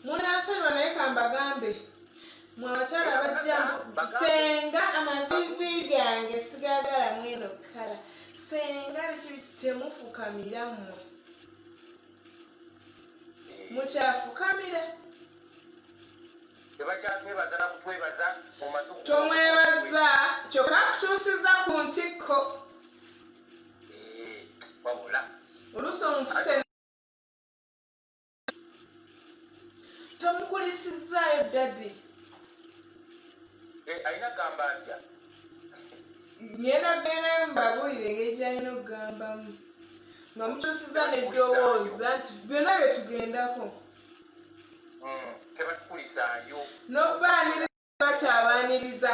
Munansonyiwa naye kambagambe mwe abakyala abajja senga amaviivi gange sigagala mweno kkala senga biki biki temufukamira mmwe mukyafukamira Tebakyatwebaza na kutwebaza omaze oku- Tomwebaza kyokka akutuusiza ku ntikko. Eh, wabula Oluusi omufuse tomukulisizzaayo daddy. Eh, alina gamba atya? Ngenda kugendayo mbabuulire engeri gy'alina okugambamu nga mukyusizza n'eddoboozi nti byonna bye tugendako. Tebatukulisaayo. N'okubaaniriza bakyabaaniriza.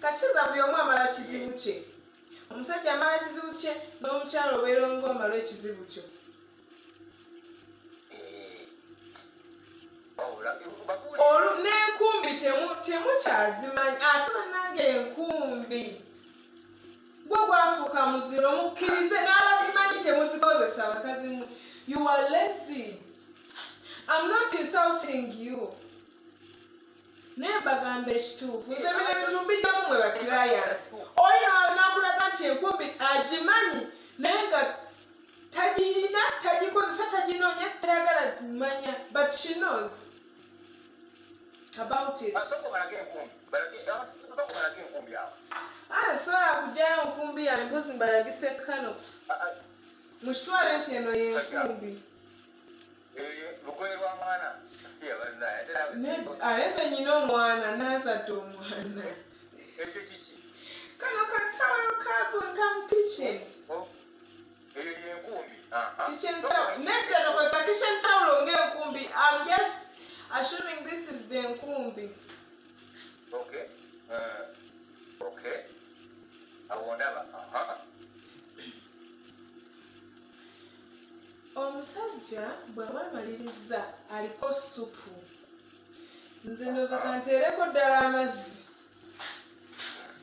Kati kiza buli omu amala kizibu kye. Omusajja amala kizibu kye n'omukyala obeera nga omala ekizibu kyo. Eh, wabula, babuulire. Olu n'enkumbi temukyazimanyi ate bannange enkumbi gwo gwafuuka muziro mukkirize n'abazimanyi temuzikozesa bakazi mmwe. You are lazy. I'm not insulting you. Naye mbagamba ekituufu nze bino ebintu mbijjamu mwe bakirayanti. Oli n'akulaga nti enkumbi agimanyi naye nga tagirina, tagikozesa, taginoonya, tayagala kumanya, but she knows about it. Asooka balage enkumbi, balage, asooka balage enkumbi awo. Ah, sobola kugyayo nkumbi yange mpozi mbalagise kano. Ah, ah, Mukitwale nti eno y'enkumbi. Eh, lugoye lwa mwana. Ya bannaye, ate naawe Ate nze nnyina omwana, naazadde omwana. Ekyo kiki? Kano katawero kago nka mu kitchen. Oh, eyo y'enkumbi. Aha. Kitchen towel. Nedda tokozesa kitchen towel ng'enkumbi. I'm just assuming this is the nkumbi. Okay. Okay. Awo ndaba. Aha. Omusajja bw'aba amalirizza aliko ssupu. Nze ndowooza kanteereko ddala amazzi.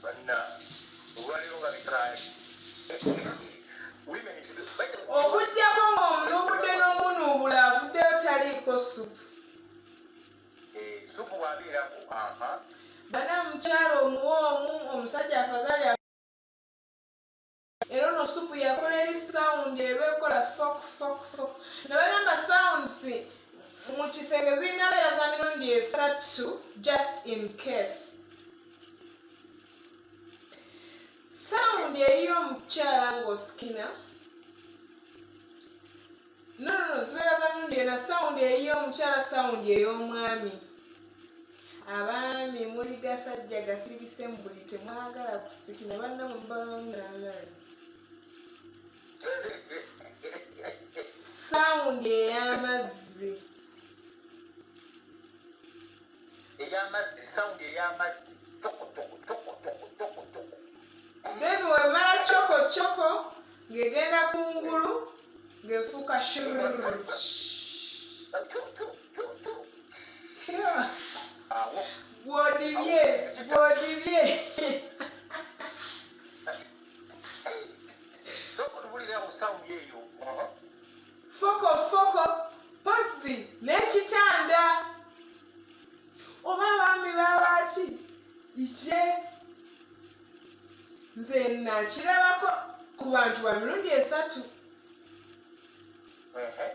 Banna, olwaleero nga bikaali. Women should by the way, Okuggyako ng'omunuubudde n'omunuubula avuddeyo taliiko ssupu. Eh, supu bw'abeerako. Aha. Bana mukyala omuwa omu omusajja afazaali era ono supu yakola eri sound eba ekola fok fok fok. Ne bagamba sounds mu kisenge zirina beera za mirundi esatu just in case. Sound eyiyo omukyala ng'osikina. No, no, no, zibeera za mirundi ena. Sound eyiyo omukyala, sound ey'omwami. Abaami muli gasajja gasirise mu buli temwagala kusikina bannammwe mubalamu n'amaanyi. Sound ey'amazzi. Ey'amazzi, sound ey'amazzi. Toko toko toko toko toko toko. Then wemala choko choko ng'egenda kungulu ng'efuuka shururu. Tu tu tu tu. Awo. Gw'odibye, gw'odibye. Sooka otubulire awo sound eyo. Aha. Foko foko pozzi n'ekitanda. Oba abaami babaaki? Ije. Nze nakirabako ku bantu ba mirundi esatu. Ehe.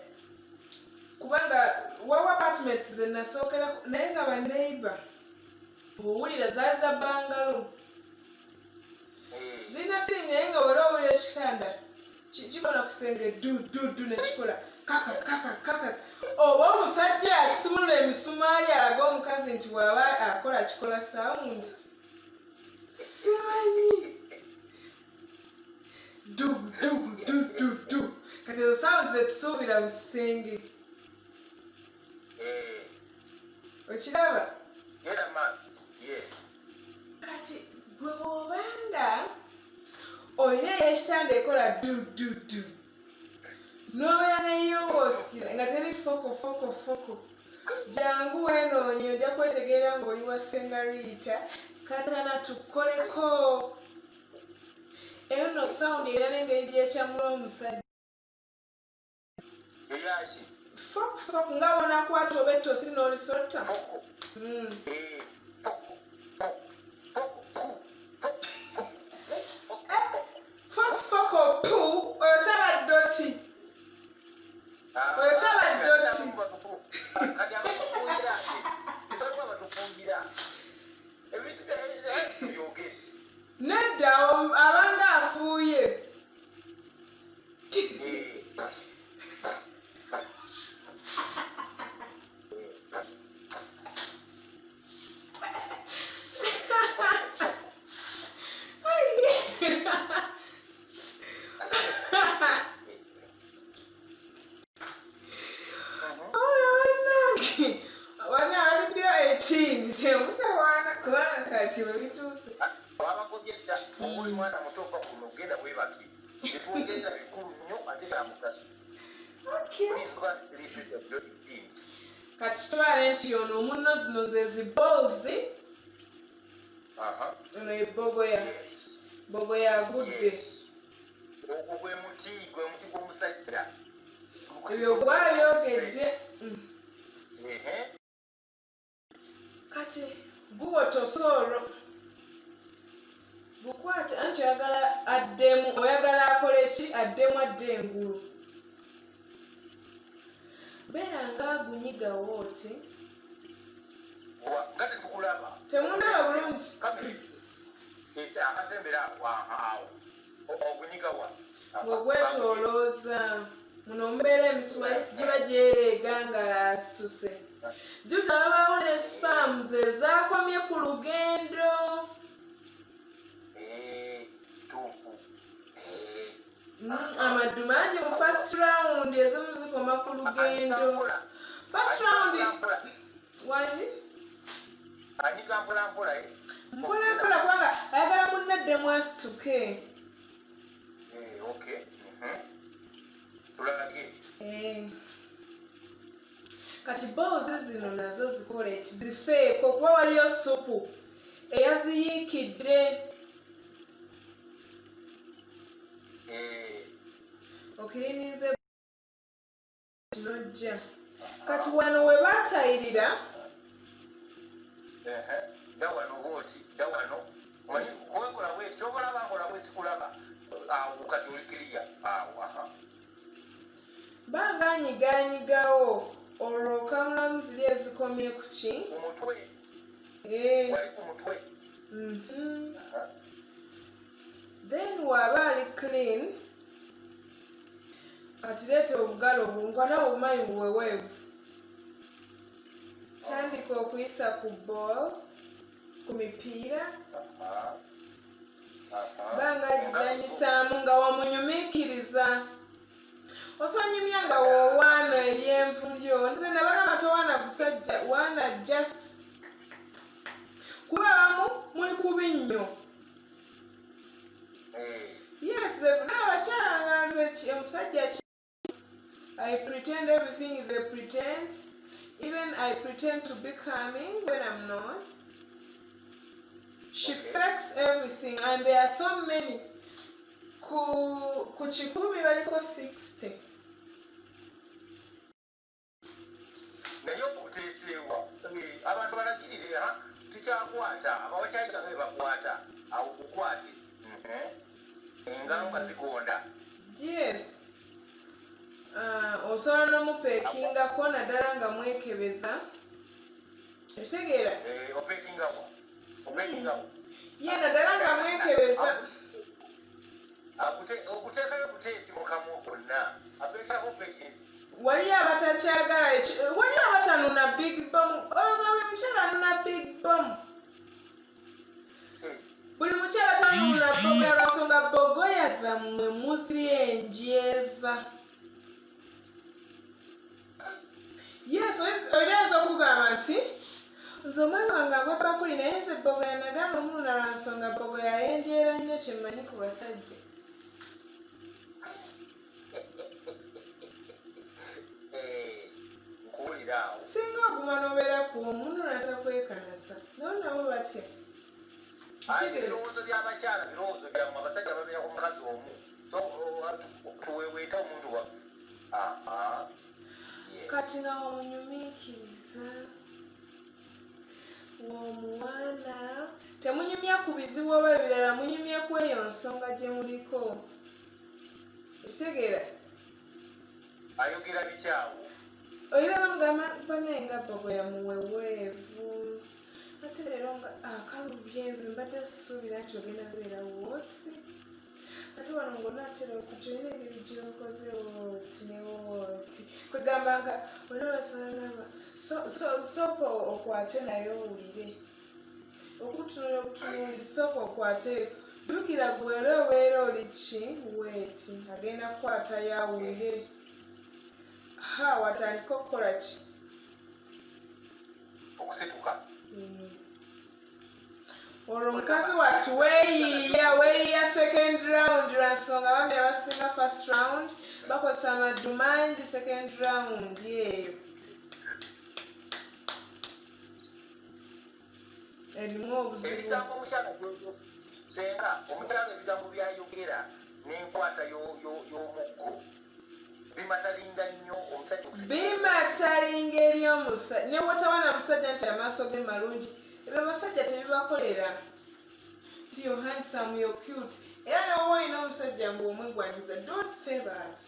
Kubanga waliwo apartments ze nasookerako naye nga ba neighbor bw'owulira zaali za bungalow. Eh, Zirina siri naye nga wera owulira ekitanda kikola ku kisenge du du du ne kikola kaka kaka kaka. Oba omusajja akisumulula emisumaali alaga omukazi nti bw'aba akola kikola sound. Simanyi. Du du du du du. Kati ezo sound ze tusuubira mu kisenge. Eh, Okiraba? Yeah, man. Yes. Kati gwe bw'obanga olina ey'ekitanda ekola du du du n'obeera neyo ng'osikira nga teri foko foko foko, jangu weenoonye ojja kwetegerera ng'oli wa Ssenga Rita katana tukoleko. Eyo nno sound era n'engeri gy'ekyamula omusajja. Eyaki? Fork, fork, nga wonakwata oba ettosi n'olisotta. Fork. Eh, fork, fork, fork, pu, fork, fork, fork, Eh, fork. Fork, fork, pu, oyo taba doti. Ah, Oyo taba doti. Kati abatufuuyira ate waliwo abatufuuyira ebintu tubyogere. Nedda, abanga afuuye. Eh. Olwo bannange, bana alibyo ekindi temutawaana, kubanga kati we bituuse. Babagobye dda. Oba oli mwana muto, ova kuno, genda weebake. Tetwogerera bikulu nnyo ate bya mugaso. Please go and sleep if you have not been. Kati kitwale nti ono munno zino ze zi balls. Ono ebogoya. Bogoya agudde. Yes. Ogwo gwe muti gw'omusajja. Ebyo gwabyogedde. Ehe. Kati guwotose olwo gukwate, anti oyagala addemu, oyagala akole ki? Addemu adde engulu. Beera nga agunyigawo oti. Nga tetukulaba. Temundaba bulungi? Kamera akasembera awo, awo ogunyigawa. Ng'ogwetoolooza muno mubeera emisuwa giba gyereega nga asituse. Jjukira wabaawo ne sperms ezaakomye ku lugendo. Eh, kituufu. Eh. Amaddu mangi mu first round, ezimu zikoma ku lugendo. First round wangi. Anyiga mpola mpola, eh. Mpola mpola, kubanga ayagala munnaddemu asituke. Eh, okay. Tulage. Eh. Kati balls zino nazo zikola eki? Zifeeko, kuba waliyo supu eyaziyiikidde. Okirinize nojja kati wano we baatayirira. Ehe. Dda wano bwoti, dda wano. Omanyi kwenkola bweti, kyobalaba nkola bwe sikulaba. Awo kati oli kiriya. Awo, aha. Banga anyigaanyigawo, olwo okamulamu ziri ezikomye ku ki? Ku mutwe. Eh, Wali ku mutwe. Aha. Then waaba ali clean, kati leeta obugalo bungwa nawe obumanyi buweweevu, tandika okuyisa ku ball, ku mipiira. Aha. Aha. Banga agizanyisaamu nga wamunyumiikiriza. Osonyumya nga woowaana eryenvu lyo. Nze nabagamba towaana gusajja, waana just kuba abamu muli kubi nnyo. Eh. Yes, n'abakyala nga nze omusajja ki, I pretend everything is a pretend. Even I pretend to be coming when I'm not. She fakes everything, and there are so many. Ku 100 baliko 60. Naye okuteeseewa. Eh, abantu balagirire, ha tukyakwata abawakyayiga nga bebakwata awo gukwate. Engalo nga zigonda. Yes. Osobola n'omupeekingako naddala nga mwekebeza. Okitegeera? Eh, opeekingawo, opeekingawo. Ye naddala nga mwekebeza. Okuteekayo buteesi mu kamwa konna, apeekako peekinzi. Waliyo abatakyagala waliyo abatanuna big bum. Olwo buli mukyala anuna big bum. Buli mukyala tanuna bogoya lwansonga bogoya zammwe muziyenjeeza. Yes, oyinza okugamba nti nze omwami wange agwa bakuli, naye nze bogoya nagamba omununa lwansonga bogoya ayenjeera nnyo. Kyemmanyi ku basajja. Eh, nkuwulira awo. Singa oguma n'obeera ku omununa takwekanasa, nabo nabo batya. Aye, Kitegeeza. Ebirowoozo by'abakyala birowoozo byammwe. Abasajja babeera ku mukazi omu. So, tuweweete omuntu waffe. Aha. Yeah. Kati nga omunyumiikiriza, w'omuwaana, temunyumya ku bizibu oba ebirala, munyumya ku eyo nsonga gye muliko. Okitegeera? Ayogera bikyawo. Oyina nomugamba, banaye nga bogoya muweweevu, ate leero nga akalubye, nze mbadde sisuubira nti ogenda beera wooti, ate wano ng'onaatera okujja, olina engeri gy'okoze wooti ne wooti. Kwegamba nga olina olwesonanamba, sooka okwate naye owulire okutunula obutunuulizi, sooka okwateyo. Jjukira gwe era obeera oli ki weeti, agenda kukwatayo awulire, ha, watandika okukola ki? Okusituka. Olwo mukazi wattu weeyiiya, weeyiiya second round, lwa nsonga abaami abasinga first round bakozesa amaddu mangi, second round eyo erimu obuzibu. Ebigambo omukyala, senga omukyala, ebigambo byayogera n'enkwata y'omuggo bimatalinga nnyo omusajja okusituka. Bimatalinga eri omusajja, ne wotawana musajja nti amaaso ge malungi, ebyo abasajja tebibakolera, nti you're handsome, you're cute. Era newoba olina omusajja ng'omwegwanyiza, don't say that.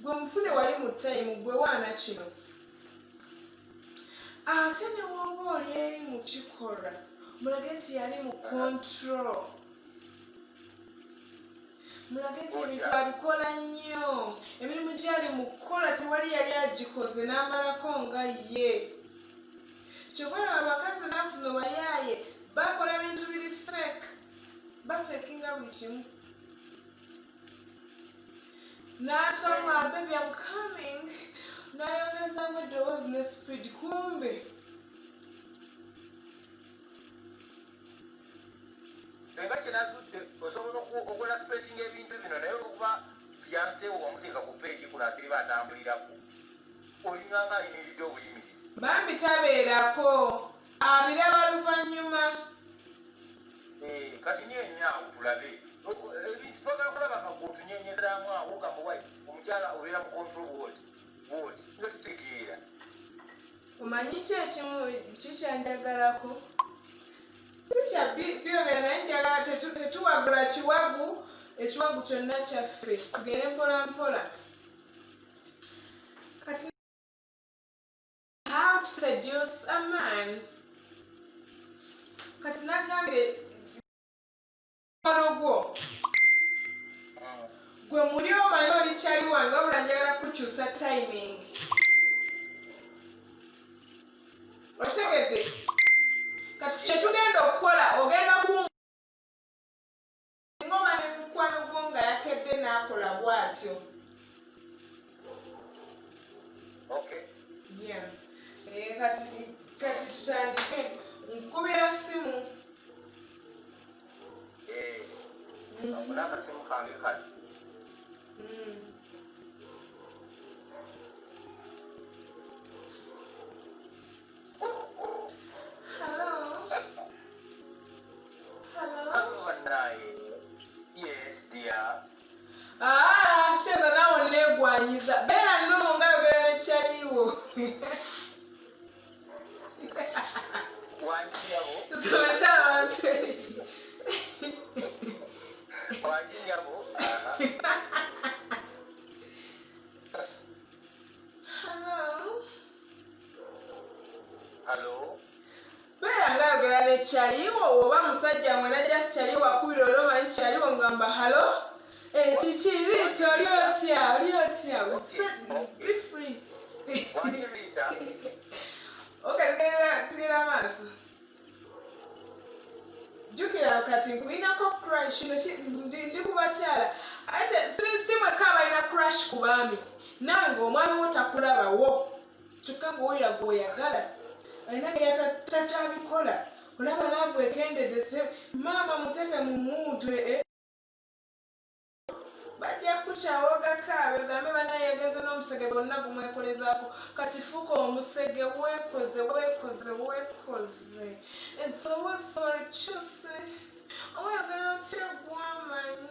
Gwe mufune wali mu time, gwe waana kino. Ate ne woba oli eri mu kikolwa, mulage nti yali mu control, mulage nti ebintu abikola nnyo, emirimu gyali mu kukola tewali yali agikoze n'amalako nga ye. Kyova olaba abakazi ennaku zino bayaaye, bakola bintu biri fake, bafekinga buli kimu. N'atwanga, "Baby, I'm coming," n'ayongezamu eddoboozi ne speed, kumbe Senga kyenazudde, osobola okola stretching ebintu bino, naye olwokuba fiancé wo wamuteeka ku page kuno, asiriba atambulirako, olinganga ayimiridde obuyimirizi. Bambi tabeerako, abiraba luvannyuma. Eh, kati nyenyaawo tulabe ebintu twagala kulaba nga gweotunyenyezaamu awo, gamba wai omukyala obeera mu control ward ward nga tutegeera. Omanyi ki ekimu kikyanjagalako, sikya byogera, naye njagala tetuwagula kiwagu, ekiwagu kyonna kyaffe, tugende mpola mpola. Kati how to seduce a man. Kati nagambye mukwano gwo, gwe muli omanyi oli kyali wange, wabula njagala kukyusa timing. Okitegedde? Kati kyetugenda okukola, ogenda ku ngoma ne mukwano gwo nga yakedde n'akola bw'atyo. Okay. Yeah. Eh, kati tutandike, nkubira simu. Eh, n'akasimu kange kali. Hello? Hello? Hello, bannaye. Yes, dear. Ah, sheza naawe neegwanyiza, beera nnomo nga yogera nekyaliwo. Wanjinyabo. Tusomese abantu. Wanjinyabo. Aha. Hello? Hello. Beera nga yogera nekyaliwo, oba musajja mwena just kyaliwo akubira, oli omanyi kyaliwo, ngamba hello. Eh, kiki Rita, oli otya, oli otya? Be free. Wanji Rita. Okay, tugenda maaso. Jjukira kati nkulinako crush, kino ndi ku bakyala, ate si mwekka abalina crush ku baami. Naawe ng'omwami wo takulabawo, kyokka ng'owulira gw'oyagala alina bye takyabikola, olaba love ekendedde, se maama muteeke mu muntu, eh. Bajja kukyawogako ogambe banaye yagenze n'omusege gwonna gumwekolezaako. Kati fuuka omusege, weekoze, weekoze, weekoze. It's always sorry, kyuse oba oyogera otya, gwamanyi.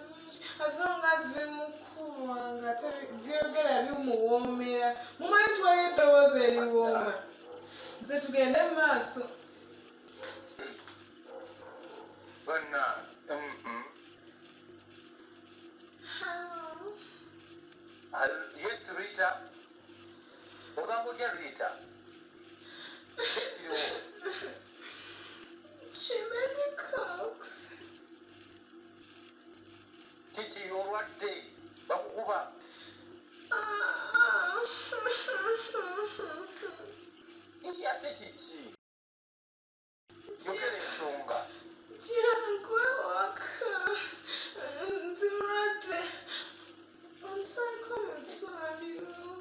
As long as bimukuba nga byogera bimuwoomera. Mumanyi nti waliyo eddoboozi eriwooma. Nze tugende mu maaso. Bannange. Hello. Yes, Rita. Ogamba otya, Rita? Kiriwo? Chimene Cox. Kiki, olwadde? Bakukuba? Ah. Ate kiki? Yogera ensonga. Jangu ewaka. Ndi mulwadde. Ontwaleko mu ddwaliro.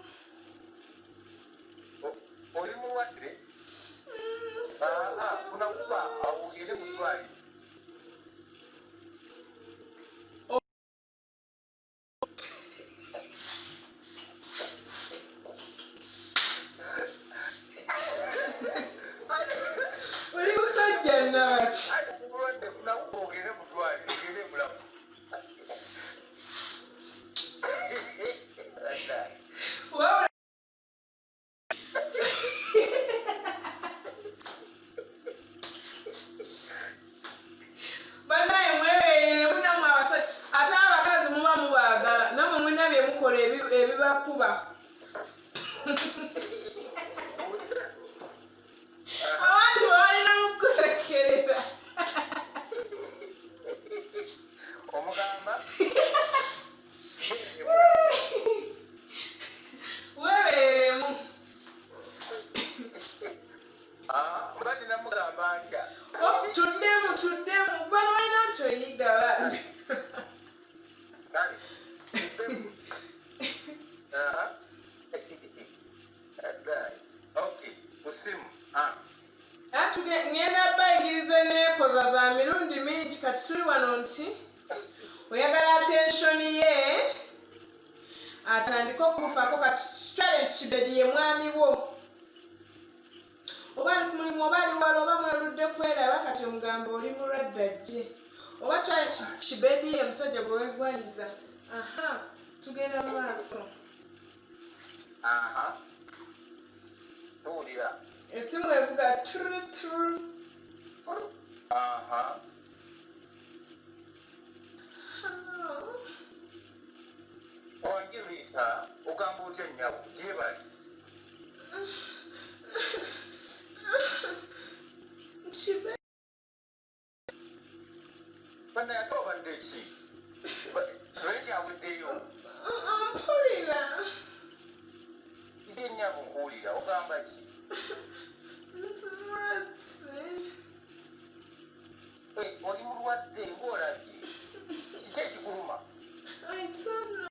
Oli mulwadde? Ah, funa kuba awo ogende mu ddwaliro. Oli musajja nnabaki? Ate mulwadde, funa kuba ogende mu ddwaliro, ogende mulamu. Wabula bannaye mwebeerere munammwe abasajja, ate abakazi muba mubaagala, nammwe mulina bye mukola ebibakuba. Abantu balina mukusekerera. Omugamba. Weebereremu. Ah, mbadde namugamba ntya? Oh, tuddemu, tuddemu, bano balina nti oyiga bambi. Kale. Aha. Okay, ku simu. Ah. Ŋŋenda bayigiriza enneekoza za mirundi mingi. Kati tuli wano nti oyagala attention ye, atandike okufaako. Kati tutwale nti Kibedi ye mwami wo, oba ali ku mulimu, oba ali wala, oba mwerudde kweraba. Kati omugamba oli mulwadde, ajje. Oba twale Kibedi ye musajja gwe weegwanyiza. Aha, tugenda mu maaso. Aha. Tuwulira. Esimu evuga tru tru. Aha. Hello. Wange Rita, ogamba otya nnyabo? Gyebali. Kibe. Bannaye, ate obadde ki? Lweki aweddeyo? Mpulira. Ye nnyabo, nkuwulira, ogamba ki? Nti mulwadde. Eh, oli mulwadde ng'olabye. Kiki ekikuluma? I don't know.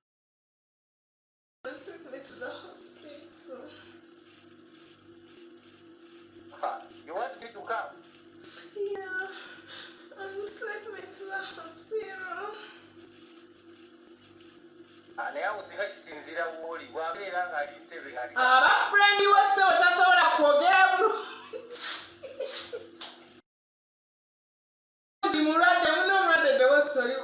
Take me to the hospital. Ha, you want me to come? Yeah, and take me to the hospital. Ah, naye awo singa kisinziira w'oli, bw'abeera ng'ali ntebe ng'ali Aba friend wa ssebo tasobola kwogera bulungi, mulwadde muno, omulwadde eddoboozi toli.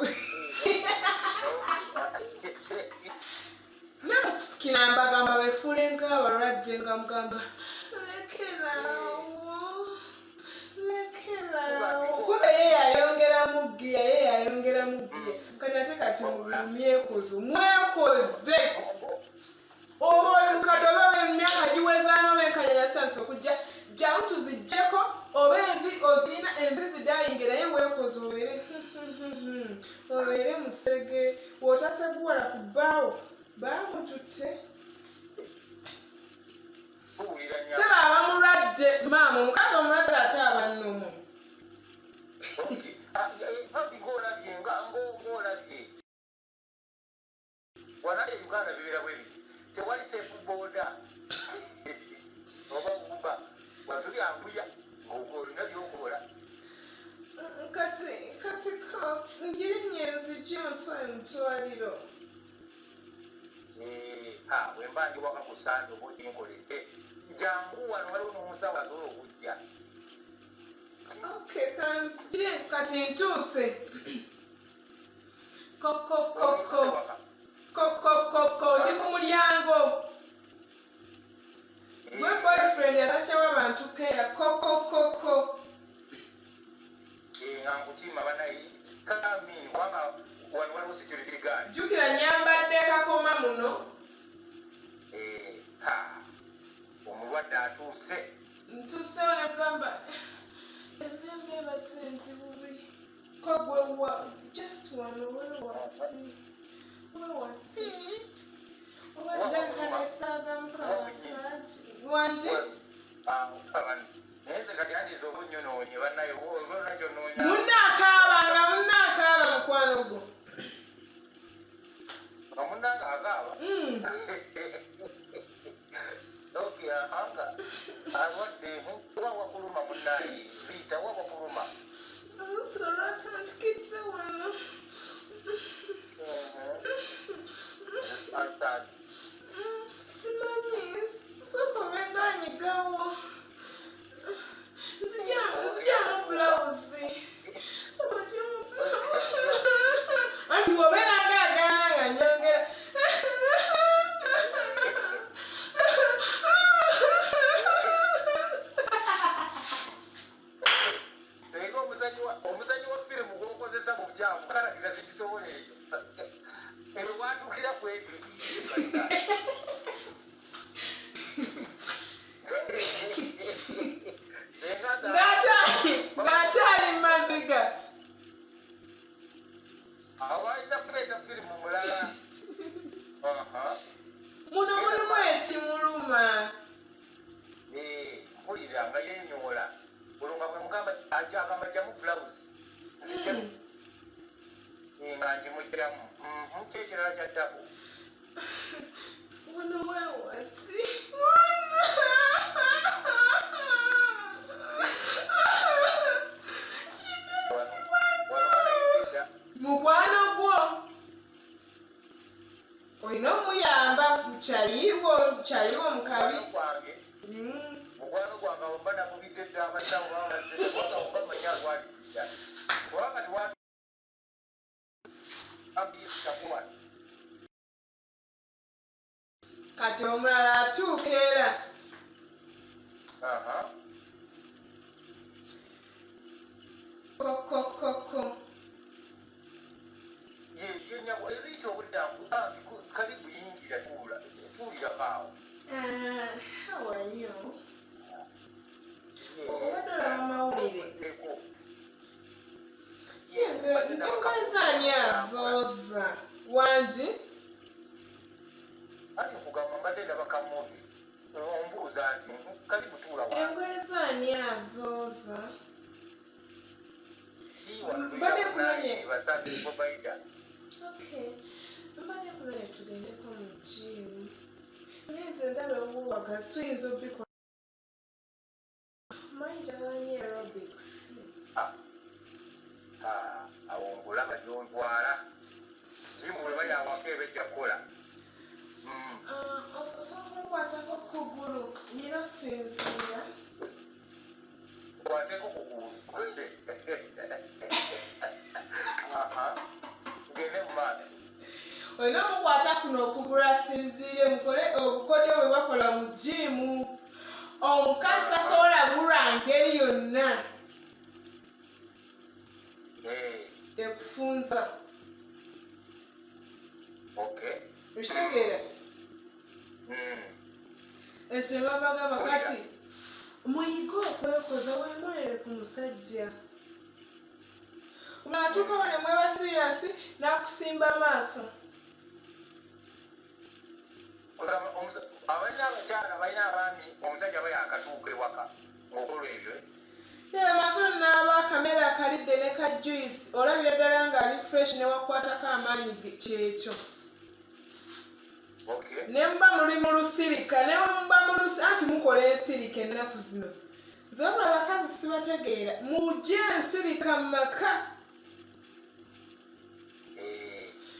Namukusikira mbagamba befuule ng'abalwadde, nga mugamba lekeraawo, lekeraawo, kumbe ye yayongeramu ggiya, ye yayongeramu ggiya. Kati ate kati myekozo, mwekoze, oba oli mukadde, oba emyaka giwezaana, oba enkanyanya zitandise okujja, jjamu tuziggyeko, oba envi ozirina, envi zidayinge, naye weekoze obeere musege. W'otaseguwala ku bbaawo baamututte. Tuwulira nnyabo. Seba aba mulwadde, maama omukazi omulwadde ate aba nnomo. Okay. Ah, papi, ng'olabye ng'olabye. Wano e Uganda bibeera bwe biti. Tewali safe boda. Oba Uber. Watuli ambuya ng'olina by'okola. Kati Cox, ngirinye nzijje ontwale mu ddwaliro. Eh, ha, bwe mba ndi waka ku Sande oba oginkoledde. Jangu wano, waliwo n'omusawo asobola okujja. Okay, kanzije, kati ntuuse. Kokokoko kokokoko, ndi ku mulyango. Gwe boyfriend atakyawa bantu keya. Kokokoko. Nga nkukima banaye, come in, kubanga wano waliwo security guard. Jjukira nyambadde kakoma muno. Eh, ha, omulwadde atuuse. Ntuusewo ne kugamba envembe ebatse nti bubi ko gwe wa just wano wewati wewati oba ddaka neetaagamu kawasaaki wangi. Ah, naye nze kati andiza oba onnyonoonye bannaye, oba olina kyonoonya. Munnaakaaba nga munnaakaaba mukwano gwo. Nga munnange akaaba. Okay, anga alwadde wa wakuluma munnaye biita wa wakuluma. Olubuto lwatandikidde wano. Ansad. Simanyi, sooka obenga anyigawo, nzigyamu bulawuzi. Sooka ogyemu, anti wobeera nga agaana nga nyongera. Senga omuzanyi wa firimu gwokozesa mu bukyamu character zikisobola eyo ebyo watuukira ku ebyo. Senga Ng'akyali mu maziga. Awo alina kuleeta firimu mulala. Aha. Muno mulimu ekimuluma. Eh, mpulira nga yenyoola olwo nga bwe mugamba ajja agamba jjamu blouse nzijemu. Nga ngimugyamu. Ki ekirala kyaddako? Wano wewati. Wano banayigidda. Mukwano gwo olina omuyamba kyaliwo kyaliwo mukabi. Mukwano gwange. Mukwano gwange abo mba namubidde dda abasawo baba bazze, kubanga oba manyi alwalidda, kubanga tiwa abiyitakuwa. Kati omulala atuuka era. Aha. Kokokoko. Ye yenyako ebiyita obudde bambi kali buyingira tuula tuulirako awo. Ah, how are you? Obadde olaba amawulire? Nkweza ani azooza wangi? Anti nkugamba mbadde ndaba ka movie, ombuuza nti kali butuula wansi. Enkweza ani azooza? Wano. Mbadde kunonye. Basatu bobaida. Okay, mbadde kunonye tugendeko mu gym, naye nze ndaba obuwagazi tuyinza obikola. Manyi njagala nnyo aerobics. Awo nkulaba gyontwala, gym weba yawaka eba ejja kukola. Ah, osobola okunkwatako kugulu nina osinziira. Kwateko kugulu. Aha. Tugende mu maaso. Olina okukwata kuno okugulu asinziire, mukole obukodyo bwe bakola mu gym. Omukazi tasobola bulwa ngeri yonna. Ekufunza. Okitegeera? Ekyo babagamba kati muyige okwekoza, weemolere ku musajja. Omulala atuuka ne mweba serious n'akusimba maaso. Ogamba abalina abakyala balina abaami, omusajja aba yakatuuka ewaka ng'okola ebyo, eh? Maaso naaba akamere akalidde ne ka juice, olabira ddala ng'ali fresh ne wakwatako amaanyi kyekyo. Ne muba muli mu lusirika, ne muba mu lusi, anti mukola ensirika ennaku zino. Nze wabula abakazi sibategeera, mujje ensirika mu maka.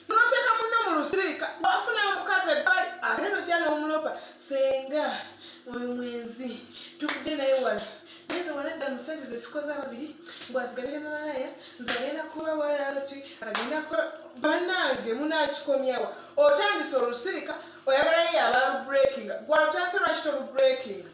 Noteeka munno mu lusirika, wafuna omukazi ebbali ate nojja n'omulopa, senga oyo mwenzi tuvudde naye wala. Naye nze Mbu nadda mu ssente zetukoze ababiri, mbu azigabire mamalaya, nze agenda kuba bwalati agenda bannange munakikomyawa. Otandise olusirika, oyagala ye aba lubreakinga, gwalutandise, lwaki tolubreakinga?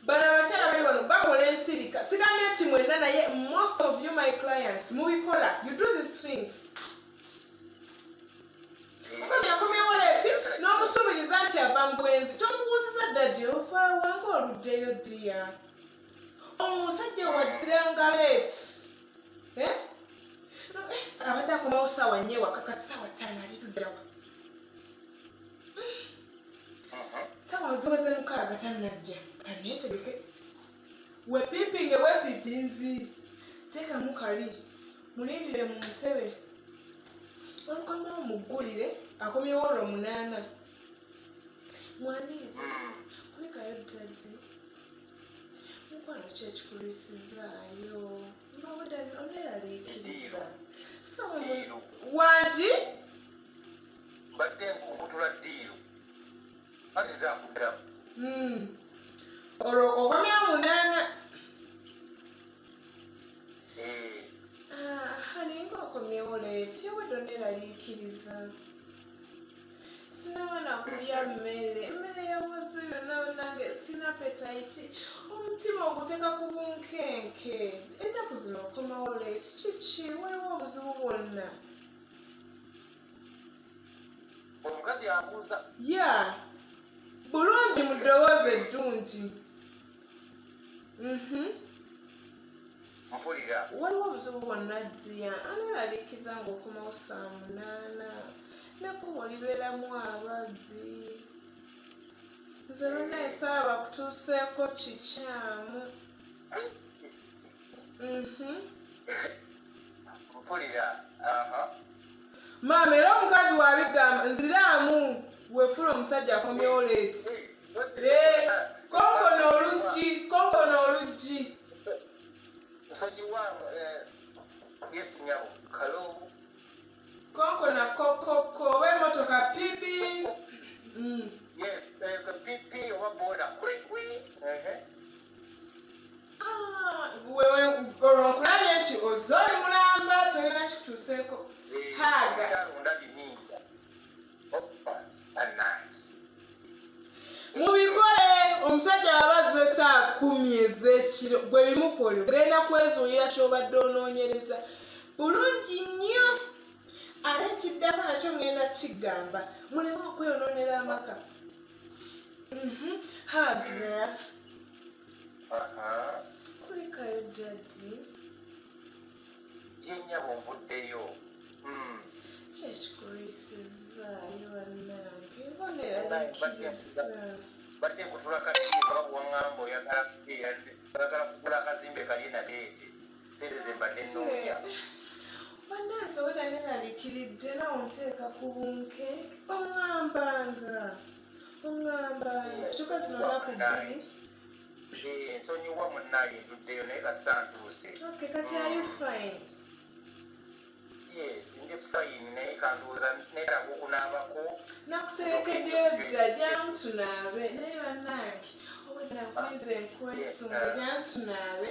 Bano abakyala bali wano bakola ensirika. Sigambye nti mwenna, naye most of you, my clients, mubikola. You do these things. Omwami akomyewo late, n'omusuubiriza nti ava mu bwenzi. Tomubuuziza, "Daddy, ova wange oluddeyo ddiya?" Omusajja waddiranga late, eh? Eh, abadde akomawo saawa 4 ewaka, kati saawa 5 ali luddawa? Saawa ziweze 6 tannajja, kaneetegeke. Wepiipinge, wepiipinzi, teekamu kali, mulindire mu ntebe, olukomawo muggulire. Akomyewo olwo 8, mwanirize. Kulikayo daddy, mukwano, ki ekikulwisizaayo? Mbawedde oneeraliikiriza. Deal. Wangi? Mbadde nkutula deal, ate nze akuddamu. Olwo okomyewo 8. Eh, Alinga okomyewo late, obwedde oneeraliikiriza, sinaba nakulya mmere, emmere yabuze byonna nange sina appetite, omutima oguteeka ku bunkenke. Ennaku zino okomawo late, kiki? Waliwo obuzibu bwonna? Omukazi abuuza. Ya, bulungi, mu ddoboozi eddungi. Mpulira. Waliwo obuzibu bwonna ddiya? Aneeraliikiza ng'okomawo saa 8, nekkubo libeeramu ababbi. Nze bannaye saaba kutuuseeko kikyamu. Mpulira, aha. Maama, era omukazi wabigamba, nziraamu, weefula omusajja akomyewo late. Konkona oluggi, konkona oluggi. Nsonyiwa, yes nyabo, kalo. Konkona kokoko, oba emotoka pipi. Yes, pipi oba boda kwikwi, ehe. Ah, wewe olwo nkulabye nti ozze oli mulamba, tolina kituuseeko. Haaga. Ndabye ninja opa bannange. Mubikole. Omusajja aba azze saa 10 ez'ekiro, gwe bimukole, ogenda kwezuulira ky'obadde onoonyereza bulungi nnyo. Ate ekiddako nakyo ngenda kigamba, muleme okweyonoonera amaka. Haga. Aha. Kulikayo daddy. Ye nnyabo, nvuddeyo. Ki ekikulwisizaayo bannange? Boneraliikiriza. Badde nkutula kaddiiro nga bwaŋŋamba, oyagala kugula akazimbe kali Nateete, sente ze mbadde nnoonya. Bannansi, obwedda neraliikiridde, nawe onteeka ku bunkenke. Oŋŋambanga, oŋŋambanga, kyokka zino nnaku 2. Eh, nsonyiwa munnaye, nduddeyo naye kassa ntuuse. Okay, kati are you fine? Yes, ndi fine, naye kandowooza neetaaga okunaabako. Nakuterekeddeyo dda, jangu tunaabe. Naye bannange, obwedda nkulize nkwesunga, jangu tunaabe.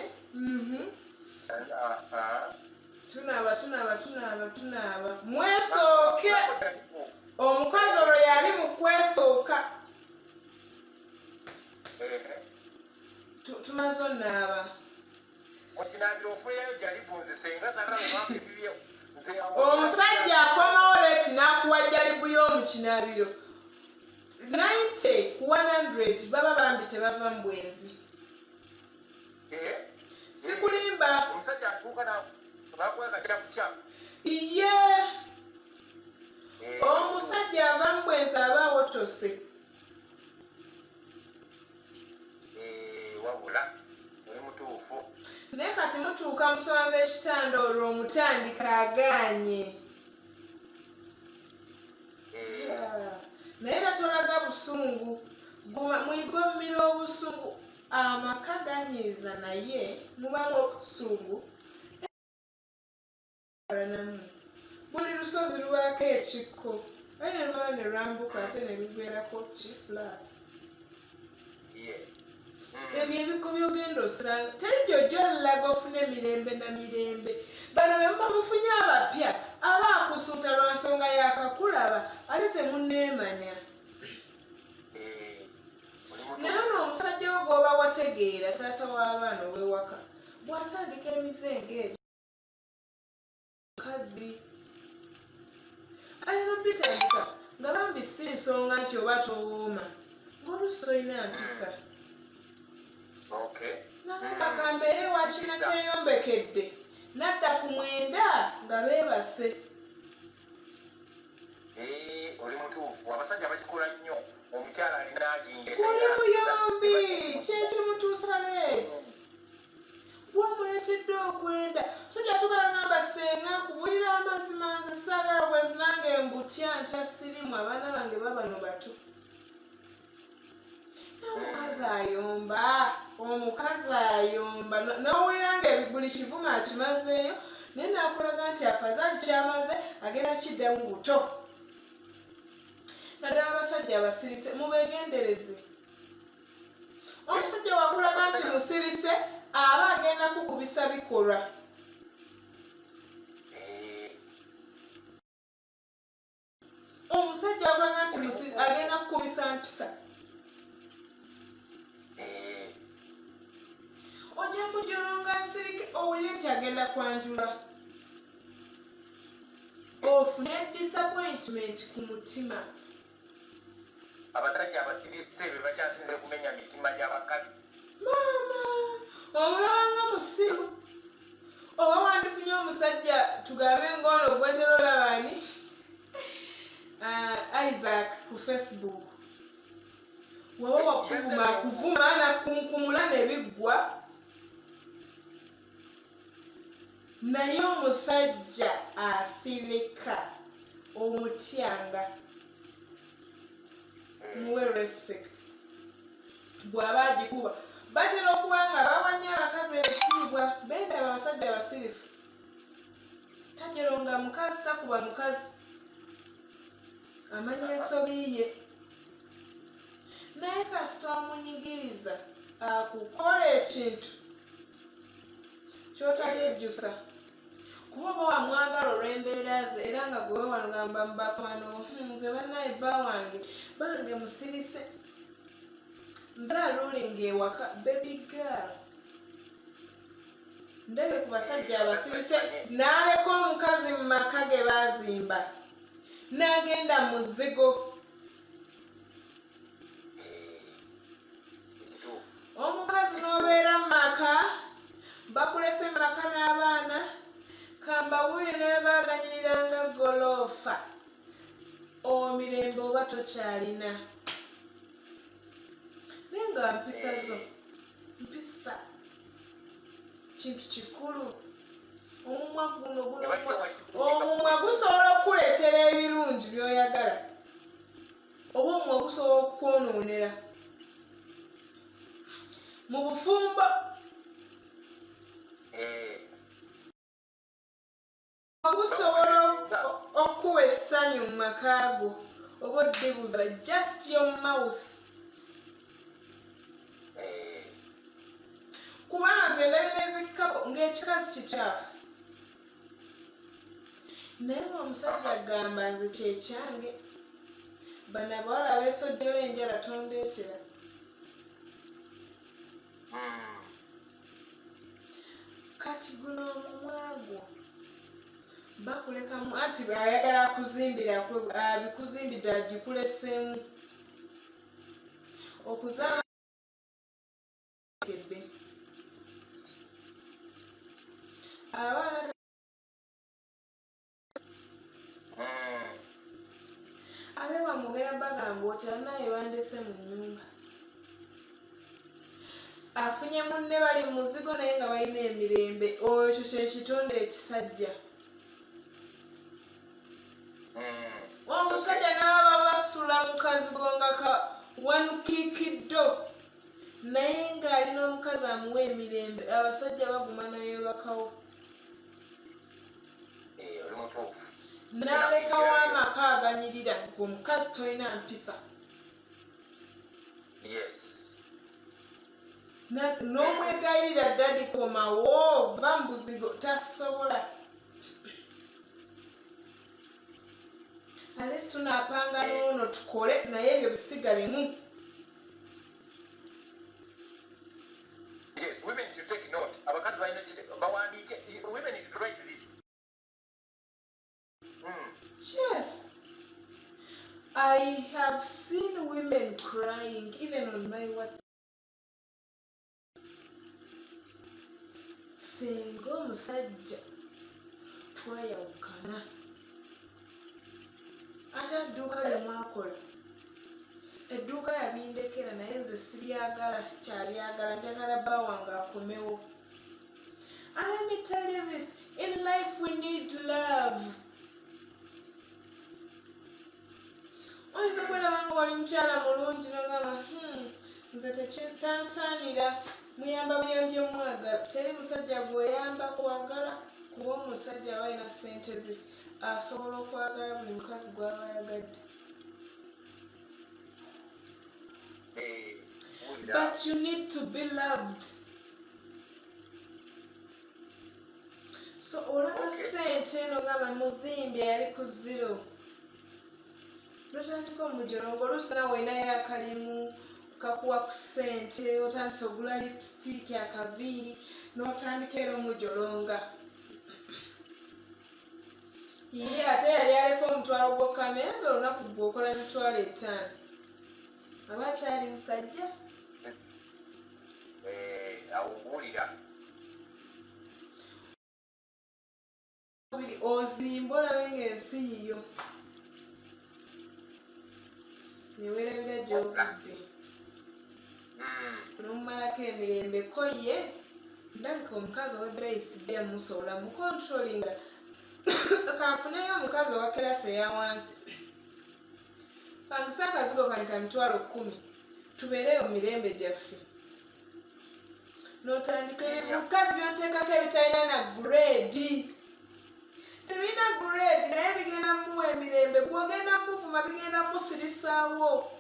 Aha. Tunaaba, tunaaba, tunaaba, tunaaba, mwesooke. Omukazi olwo yali mu kwesooka. Ehe. Tumaze onaaba. Okinaabira ofuirayo jalibu, nze senga zagala obanga ebibyo nze Omusajja akomawo late n'akuwa jalibu y'omu kinaabiro, 90 ku 100 baba bambi tebava mu bwenzi. Eh? Sikulimba. Omusajja atuuka bakuwa kacapucapu. Ye. Omusajja ava mu bwenzi aba awotose. Eh, wabula oli mutuufu. Naye kati mutuuka musonze ekitanda, olwo omutandika agaanye. Eh, Yeah. Naye era tolaga busungu. Guma, muyige omumira obusungu. Amaka ganyiiza, naye mubamu obusungu namu. Buli lusozi lubaako ekikko, aye ne lumala ne lwambuka, ate ne lubeerako ki? Flat. Ebyo ebikko by'ogenda osanga teri gy'ojja olaga ofune mirembe na mirembe. Bano be muba mufunye abapya aba akusuuta lwa nsonga yaakakulaba ate temunneemanya. Naye ono omusajja wo gw'oba wategeera taata w'abaana ow'ewaka bw'atandika emize ng'egyo mukazi ayina obitandika nga bambi si nsonga nti oba towooma ng'oluusi tolina mpisa. Nagamba kambeere wakina kyeyombekedde nadda ku mwenda nga beebase. Eh, oli mutuufu, abasajja bakikola nnyo, omukyala alina aginga. Oli muyombi, kyekimutuusa leeti gwomuleetedde okwenda. Musajja atuuka nagamba, senga nkubulira amazima, nze saagala bwenzi, nange mbutya ntya sirimu, abaana bange babano bato. Omukazi ayomba, omukazi ayomba n'owulira nga buli kivuma akimazeeyo, naye nakulaga nti afazaali kyamaze agenda kiddamu buto. Naddala abasajja abasirise mubegendereze. Omusajja wakulaga nti musirise aba agenda kukubisa bikolwa. Omusajja akulaga nti agenda kukubisa mpisa, ojja kujolonga asirike, owulire nti agenda kwanjula, ofune disappointment ku mutima. Abasajja abasirise be bakyasinze kumenya mitima gy'abakazi. Maama, omulaba nga musiru. Oba wandifunye omusajja tugambe ng'ono gwentera olaba ani, Isaac ku Facebook, waba wakuvuma akuvuma nakunkumula nebiggwa, naye omusajja asirika omutyanga. Muwe respect bw'aba agikuba. Batera okuba nga bawanya abakazi ebitiibwa, bendaba abasajja abasirifu. Tajeronga mukazi, takuba mukazi, amanya ensobi ye, naye kasita omunyigiriza akukola ekintu ky'otalyejjusa, kuba oba wamwagala olw'embeera ze, era nga gwe wano gamba mubakwano, nze bannaye bba wange bange musirise, nze arulinga ewaka." Baby girl, ndabye ku basajja abasirise n'aleka omukazi mu maka ge baazimba n'agenda mu zigo. Omukazi n'obeera mu maka, bakulese mu maka n'abaana, kambawulire, naye baganyiriranga goloofa, omirembe oba tokyalina, naye nga mpisa zo, mpisa kintu kikulu. Omumwa guno guno, omumwa gusobola okukuleetera ebirungi by'oyagala, oba omumwa gusobola okukwonoonera mu bufumbo. Gusobola okukuwa essanyu mu maka go oba oddibuza, just your mouth. Kubanga nze ndabye nezikkapo ng'ekikazi kikyafu, naye ng'omusajja agamba, "Nze kyekyange, bano abawala abeesojjola enjala tondeetera." Kati guno omumwa gwo bakulekamu anti ayagala akuzimbira, abikuzimbidde, agikuleseemu okuzaama kedde abaana. Abe wamugera bagamba otya, naye bandese mu nnyumba, afunye munne, bali mu muzigo, naye nga balina emirembe. Ekyo kyekitonde ekisajja. Omusajja n'aba basula mu kazigo nga ka wankiikiddo, naye ng'alina omukazi amuwa emirembe. Abasajja baguma naye bakawo. Eh, oli mutuufu. N'alekawo amaka aganyirira, ng'omukazi tolina mpisa. Yes. N'omwegayirira, "Daddy, komawo, va mu buzigo," tasobola. At least tunaapanga n'ono tukole naye, ebyo bisigalemu. Yes, women should take note. Abakazi balina bawandiike. Women should write this. Yes, I have seen women crying even on my WhatsApp. Singa omusajja twayawukana, ate adduuka lye mwakola, edduuka yabindekera, naye nze sibyagala, sikyabyagala, njagala bba wange akomewo. And let me tell you this, in life we need love. Oyinza okweraba nga wali mukyala mulungi nogamba, nze tekitansaanira, muyamba buyambi omwagala." Teri musajja gweyamba kwagala, kuba omusajja aba alina ssente ze, asobola okwagala buli mukazi gw'aba ayagadde. Wulira. But you need to be loved. So olaba ssente nogamba muzimbi yali ku zero, notandika omujolongo. Oluusi nawe olinayo akalimu kakuwa ku ssente, otandise ogula lipstick, akaviiri, n'otandika era omujolonga. Ye ate yali aleka omutwalo gwokka, naye olunaku gwe okola 50,000, aba akyali musajja. Awo wulira. Biri ozimba olabe ng'ensi yiyo, neweerabira gy'ovudde. N'omumalako emirembe. Ko ye ndabika omukazi ow'ebbeeyi sijja musobola mucontrollinga, kanfuneyo omukazi owa class eya wansi, pangisa akazigo kange ka 10,000, tubeereyo mu mirembe gyaffe. N'otandika ebikazi byonteekako ebitalina na grade, tebirina grade, naye bigenda muwa emirembe. Gwogenda muvuma, bigenda musirisaawo.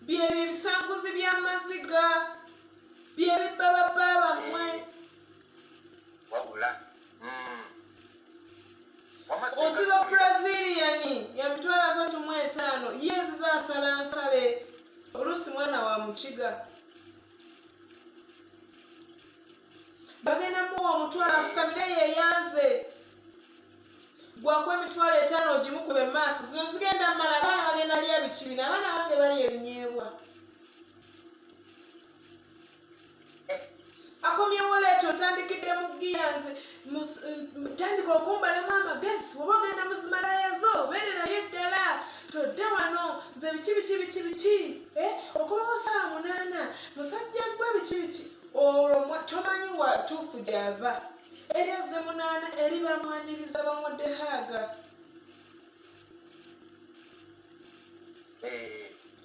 Byebyo ebisanguzi by'amaziga, byebibababa bammwe. Wabula. Wamma singa Osiba tuwulira. Brazilian ya 35,000, ye nziza asala nsale, oluusi mwana wa mukiga. Bagenda muwa omutwalo afukamire yeyanze, gwakuwa 50,000 ogimukube mu maaso. Zino zigenda mmala, abaana bagenda lya bikibina, abaana bange balya ebinyeebwa. Akomyewo leeta, otandikidde mu giya. Nze tandika okumbalamu amagezi. Oba ogenda muzimalaya zo, beererayo ddala, todde wano. Nze biki biki biki biki? Eh, okomawo saawa 8, musajja gwe, biki biki? Olwo tomanyi watuufu gy'ava. Eri azze 8, eri bamwaniriza, bamuwadde hug.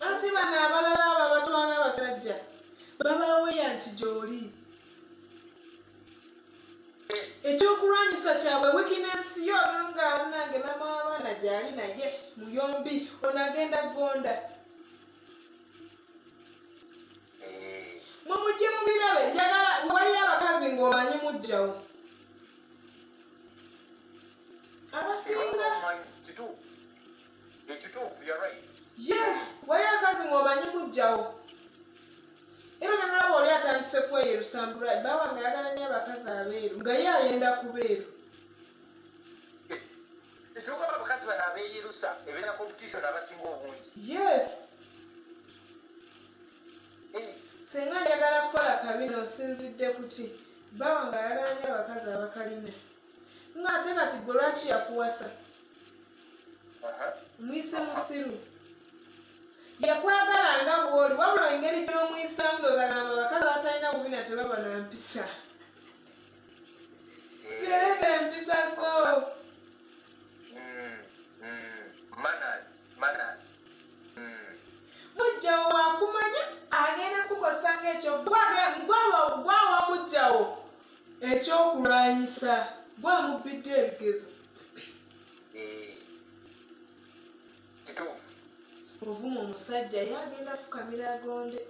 Anti bano abalala abo abatwala abasajja babaweya nti gy'oli ekyokulwanyisa kyabwe, weakness yo. Nga nange mama w'abaana gy'ali, naye muyombi, ono agenda gonda. Mwe mujje mubirabe. Njagala waliyo abakazi ng'omanyi mujjawo abasinga. Omanyi, kituufu, ekituufu, you're right. Yes, waliyo abakazi ng'omanyi mujjawo, era ogenda olaba oli atandise kweyerusa mbula bawange ayagala nnyo abakazi abeeru, nga ye ayenda ku beeru. Ekyokaba abakazi bano abeeyerusa ebeera competition abasinga obungi. Yes. Senga njagala kukola kabina, osinzidde ku ki? Bawange ayagala nnyo abakazi abakalina, ng'ate kati gwe lwaki yakuwasa? Omuyise musiru, yakwagala nga bw'oli, wabula engeri gy'omuyisaamu ndowooza gamba abakazi abatalina bubina tebaba na mpisa. Tereza empisa so. Manners, manners. Mujjawo wakumanya agenda kukosa ngaekyo gwawa mujjawo ekyokulwanyisa, gwamubbidde ebigezo. Kituufu. Ovuma omusajja, ye agenda fukamira agonde.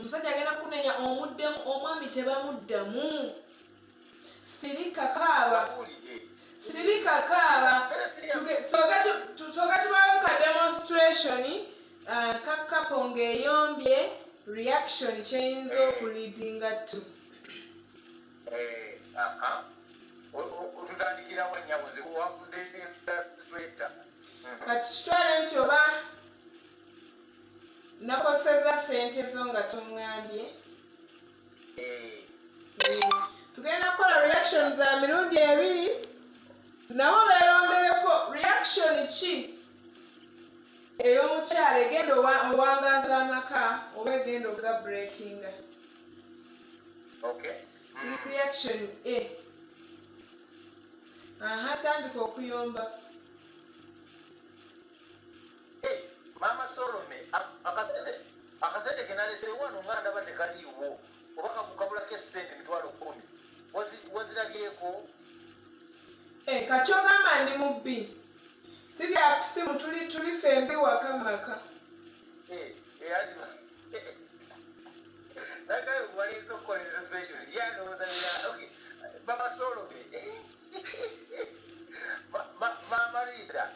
Omusajja agenda kunenya omuddemu, omwami tebamuddamu. Sirika kaaba. Sirika kaaba. Soka tubawo ka demonstration ka couple ng'eyombye reaction kyeyinza okuleadinga to. Otutandikirawo nnyabuzi wafude illustrator. Kati kitwale nti oba nakoseza ssente zo nga toŋŋambye. Tugenda kukola reaction za mirundi ebiri, nabo beerondereko reaction ki ey'omukyala egenda owangaaza amaka oba egenda oga breakinga. Okay. Reaction A. Aha, tandika okuyomba. Maama Solome, akasente kenalese wano nga ndaba tekaliiwo, oba kabulako essente 100,000, wazirabyeko? Kakyogamba ndi mubbi, si byakusimu, tuli fembi waka maka. Waliza okukola illustration yandowooza. Mama Solome, Maama Rita,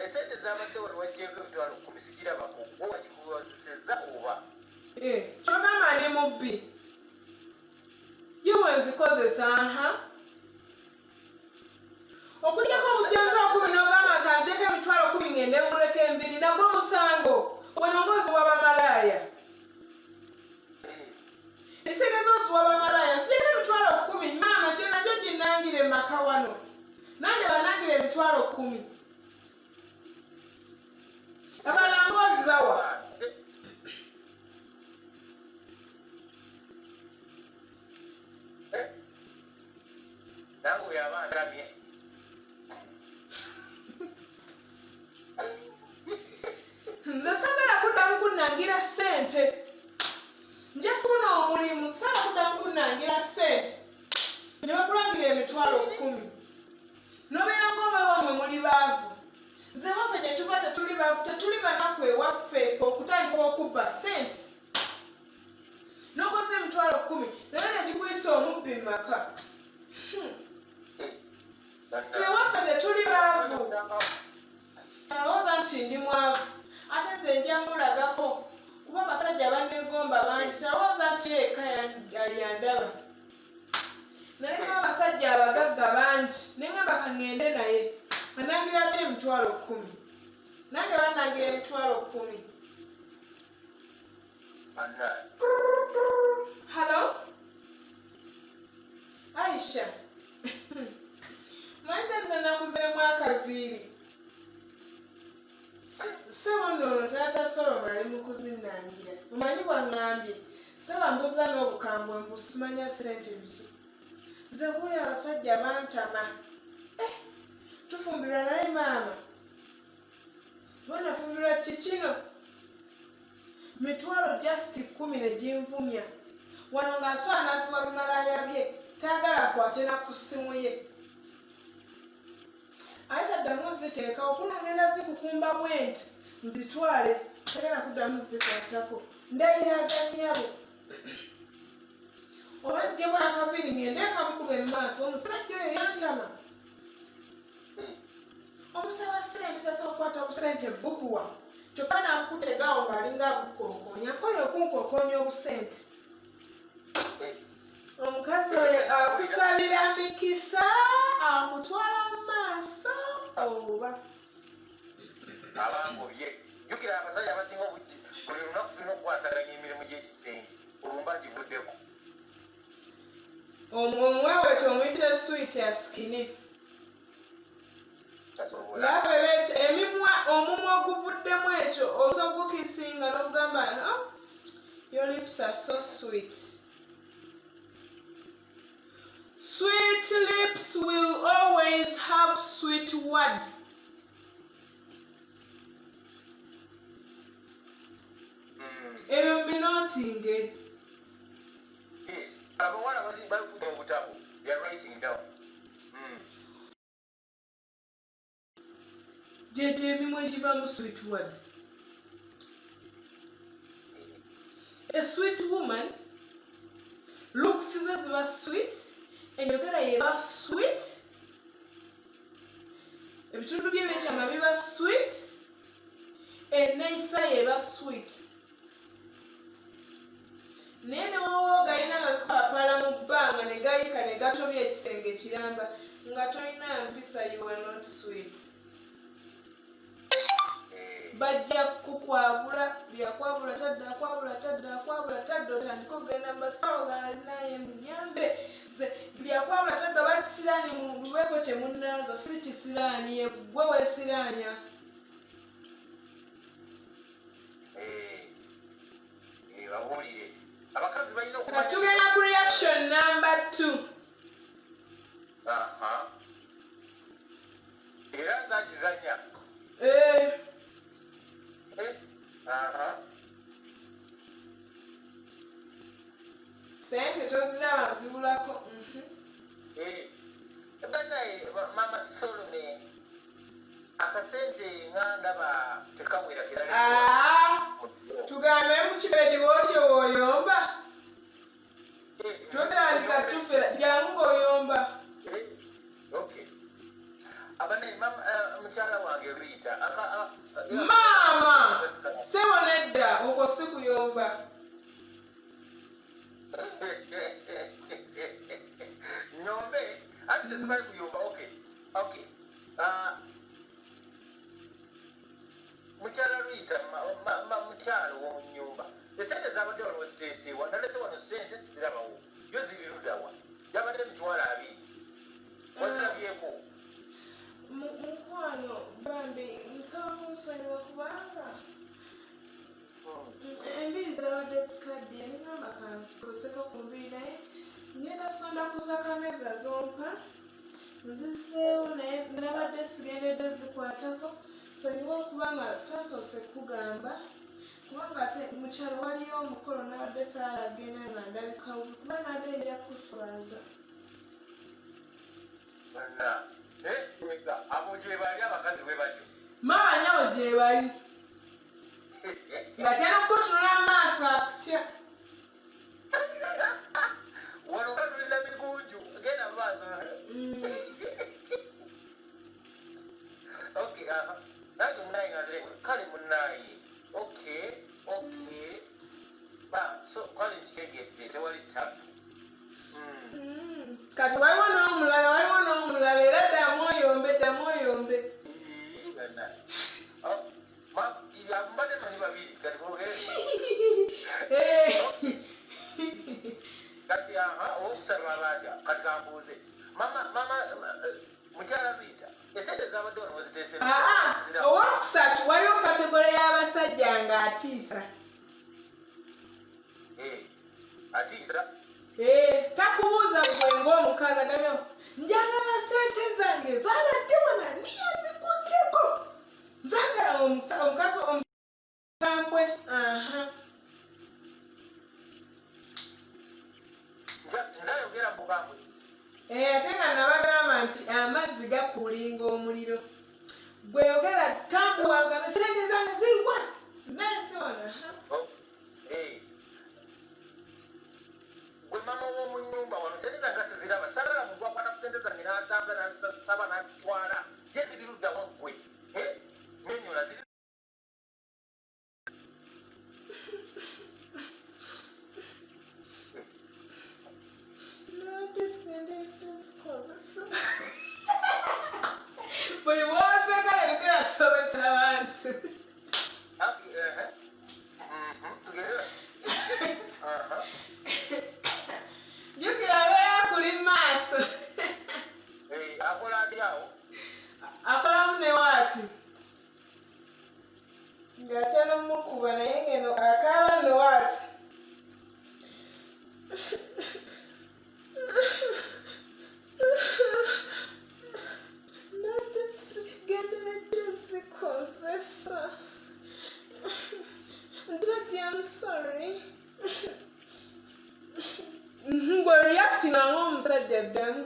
esente zabadde wano wajjeko 100,000, sigirabako, oba wakikozesezza oba? Kyogamba ndi mubbi, ye bwe nzikozesa. Aha, okugyako obujja 100,000 n'ogamba kanzeko 100,000 ngende nguleko enviiri, nagwo musango. Wano ng'oziwa bamalaaya, ekitegeeza oziwa bamalaaya. Nzeko 100,000, maama gyo nagyo ginnangire maka wano, nange banangire 100,000, abalanga ozibawa. Nange oyo aba ndamye. Nze sagala kuddamu kunnangira ssente, nja kufuna omulimu. Saala kuddamu kunnangira ssente ne bakulangira 100,000 nobeera ngaoba ewamwe muli baavu. Nze waffe gye tuva tetuli baavu, tetuli banaku. Ewaffe fe okutandika okubba ssente n'okozesa 100,000 naye negikuyisa omubbi mu maka. Ewaffe tetuli baavu, alowooza nti ndi mwavu, ate nze nja mulagako kuba abasajja banegomba bangi. Talowooza nti eka yandaba, nalekawo abasajja abagagga bangi neŋŋamba kaŋŋende naye anangira ate 100,000, nange banangira 100,000. Hello Aisha, mwanza nze nakuzeemu akaviiri. Ssebo nno ono taata Soloma ali mu kuzinnangira. Omanyi bwaŋŋambye, saba mbuuza n'obukambwe mbu simanya ssente biki. Nze kuuli abasajja bantama. Eh, tufumbirwa naye maama bonafumbirwa kikino 10,000 just ne ginvumya wano ng'aswala n'asiwa bimalaaya bye, taagala akwate na ku ssimu ye, ate taddamu ziteekawo kuna ngenda zikukumba bwe nti nzitwale, tagenda kuddamu zikwatako. Ndayira aganyabo oba nzijeko n'akaviiri ngende nkamukuba emaaso. Omusajja oyo yantama. Omusaba ssente tasobola kukwata busente bukuwa, kyokka nakukutegaawo ng'alinga abukonkoonya nkoyo okunkonkoonya obusente. Omukazi oyo akusabira mikisa, akutwala mu maaso oba Abangobye, jjukira abasajja abasinga obujji buli lunaku tulina okukwasaganya emirimu gy'ekisenge, olumba givuddeko. Omuweweto omuyita sweet asikine. Tasobola. Laba ekyo emimwa, omumwa oguvuddemu ekyo osobola ogukisinga n'okugamba, "Oh, your lips are so sweet." Sweet lips will always have sweet words. Ebyo mbinootinge. Yes. Abawala balufudde obutabo, they are writing down. Gyegyo emimwa egivamu sweet words. A sweet woman, looks ze ziba sweet, enjogera yeba sweet, ebitundu bye ebyekyama biba sweet, enneeyisa yeba sweet. Naye ne woba ogalina nga gapapala mu bbanga ne gayika ne gatobya ekisenge kiramba, nga tolina mpisa, you are not sweet. Bajja kukwabula, byakwabula tadde, akwabula tadde, akwabula tadde, otandike okugenda mu basawo naye muyambe nze byakwabula tadde, oba kisiraani mubeeko kye munnaaza. Si kisiraani, ye ggwe weesiraanya. Babuulire abakazi balina. Kati tugenda ku reaction number 2. Aha. Era nze agizanya. Eh. Eh, aha. Sente toziraba zibulako. Eh, bannaye mama Solome, akasente nga ndaba tekawera kirala. Ah, tugambe mu kibedi bwotyo bw'oyomba, totandika tufera, jangu ng'oyomba. Okay, abanaye mama, mukyala wange Rita Maama sebo, nedda, okwo si kuyomba. Nyombe ati tesimanyi kuyomba. Okay. Ah, mukyala Rita, mukyalo w'omu nyumba, esente zabadde wano weziteeseewa, nalese wano sente sizirabawo, yo ziri luddawa? Yabadde 200,000, wazirabyeko? Mukwano bambi, nsaba kunsonyiwa kubanga enviiri zabadde zikaddiye, nengamba kankoseko ku nviiri, naye ngenda sonda kuza kameeza zompa nzizeewo, naye nabadde sigendedde zikwatako. Sonyiwa okubanga saasoose kugamba, kubanga ate mukyalo waliyo omukolo, nabadde saala genda nga ndabika bubi, kuba nabadde nja kuswaza. Bonna abo gye bali, abakazi bwe batyo. Maama nyawo gye bali nga tyana kukutunula maaso akutya. Wano nga tulina migunju, genda mu maaso. Okay, aha. Nange munaye nga nze kale munaye, okay, ba so kale nkitegedde, tewali tabu. Kati waliwo n'omulala, waliwo n'omulala era, ddamu oyombe, ddamu oyombe. Oh, mbadde manyi babiri, kati kulugere. Kati aha, owokusatu aba atya? Kati kambuuze mama, mama mukyala Rita, esente zabadde wano weziteese? Aa, owokusatu waliwo category y'abasajja ng'atiisa. Atiisa? Eh, takubuuza gwe ng'omukazi, agambye njagala sente zange zabadde wana niyazikutteko, nzagala omukazi omusambwe, aha. Nze ayogera mubambwe. Eh, ate nga nabagamba nti amazzi gakulinga omuliro, gwe yogera kambuwa, ogambe sente zange ziriwa, zinalese wano, aha. Oh, eh. Gwe mama w'omu nnyumba, wano sente zange siziraba, sagala muntu akwata ku sente zange n'atambula n'azisaba n'atutwala, ye ziri luddawa ggwe? Eh, nyonnyola ziri. Nabadde sigendedde zikozesa. Buli bw'oseka yogera somesa abantu. Ah, ehe. Tugende. Aha. Jjukira abeera akuli mu maaso. Eh, akola atya awo? Akolamu ne waati ng'atya n'omukuba, naye ngeno akaaba nno waati. Nadde sigenderedde zikozesa. Daddy, I'm sorry. Gwe reactinga ng'omusajja, ddamu.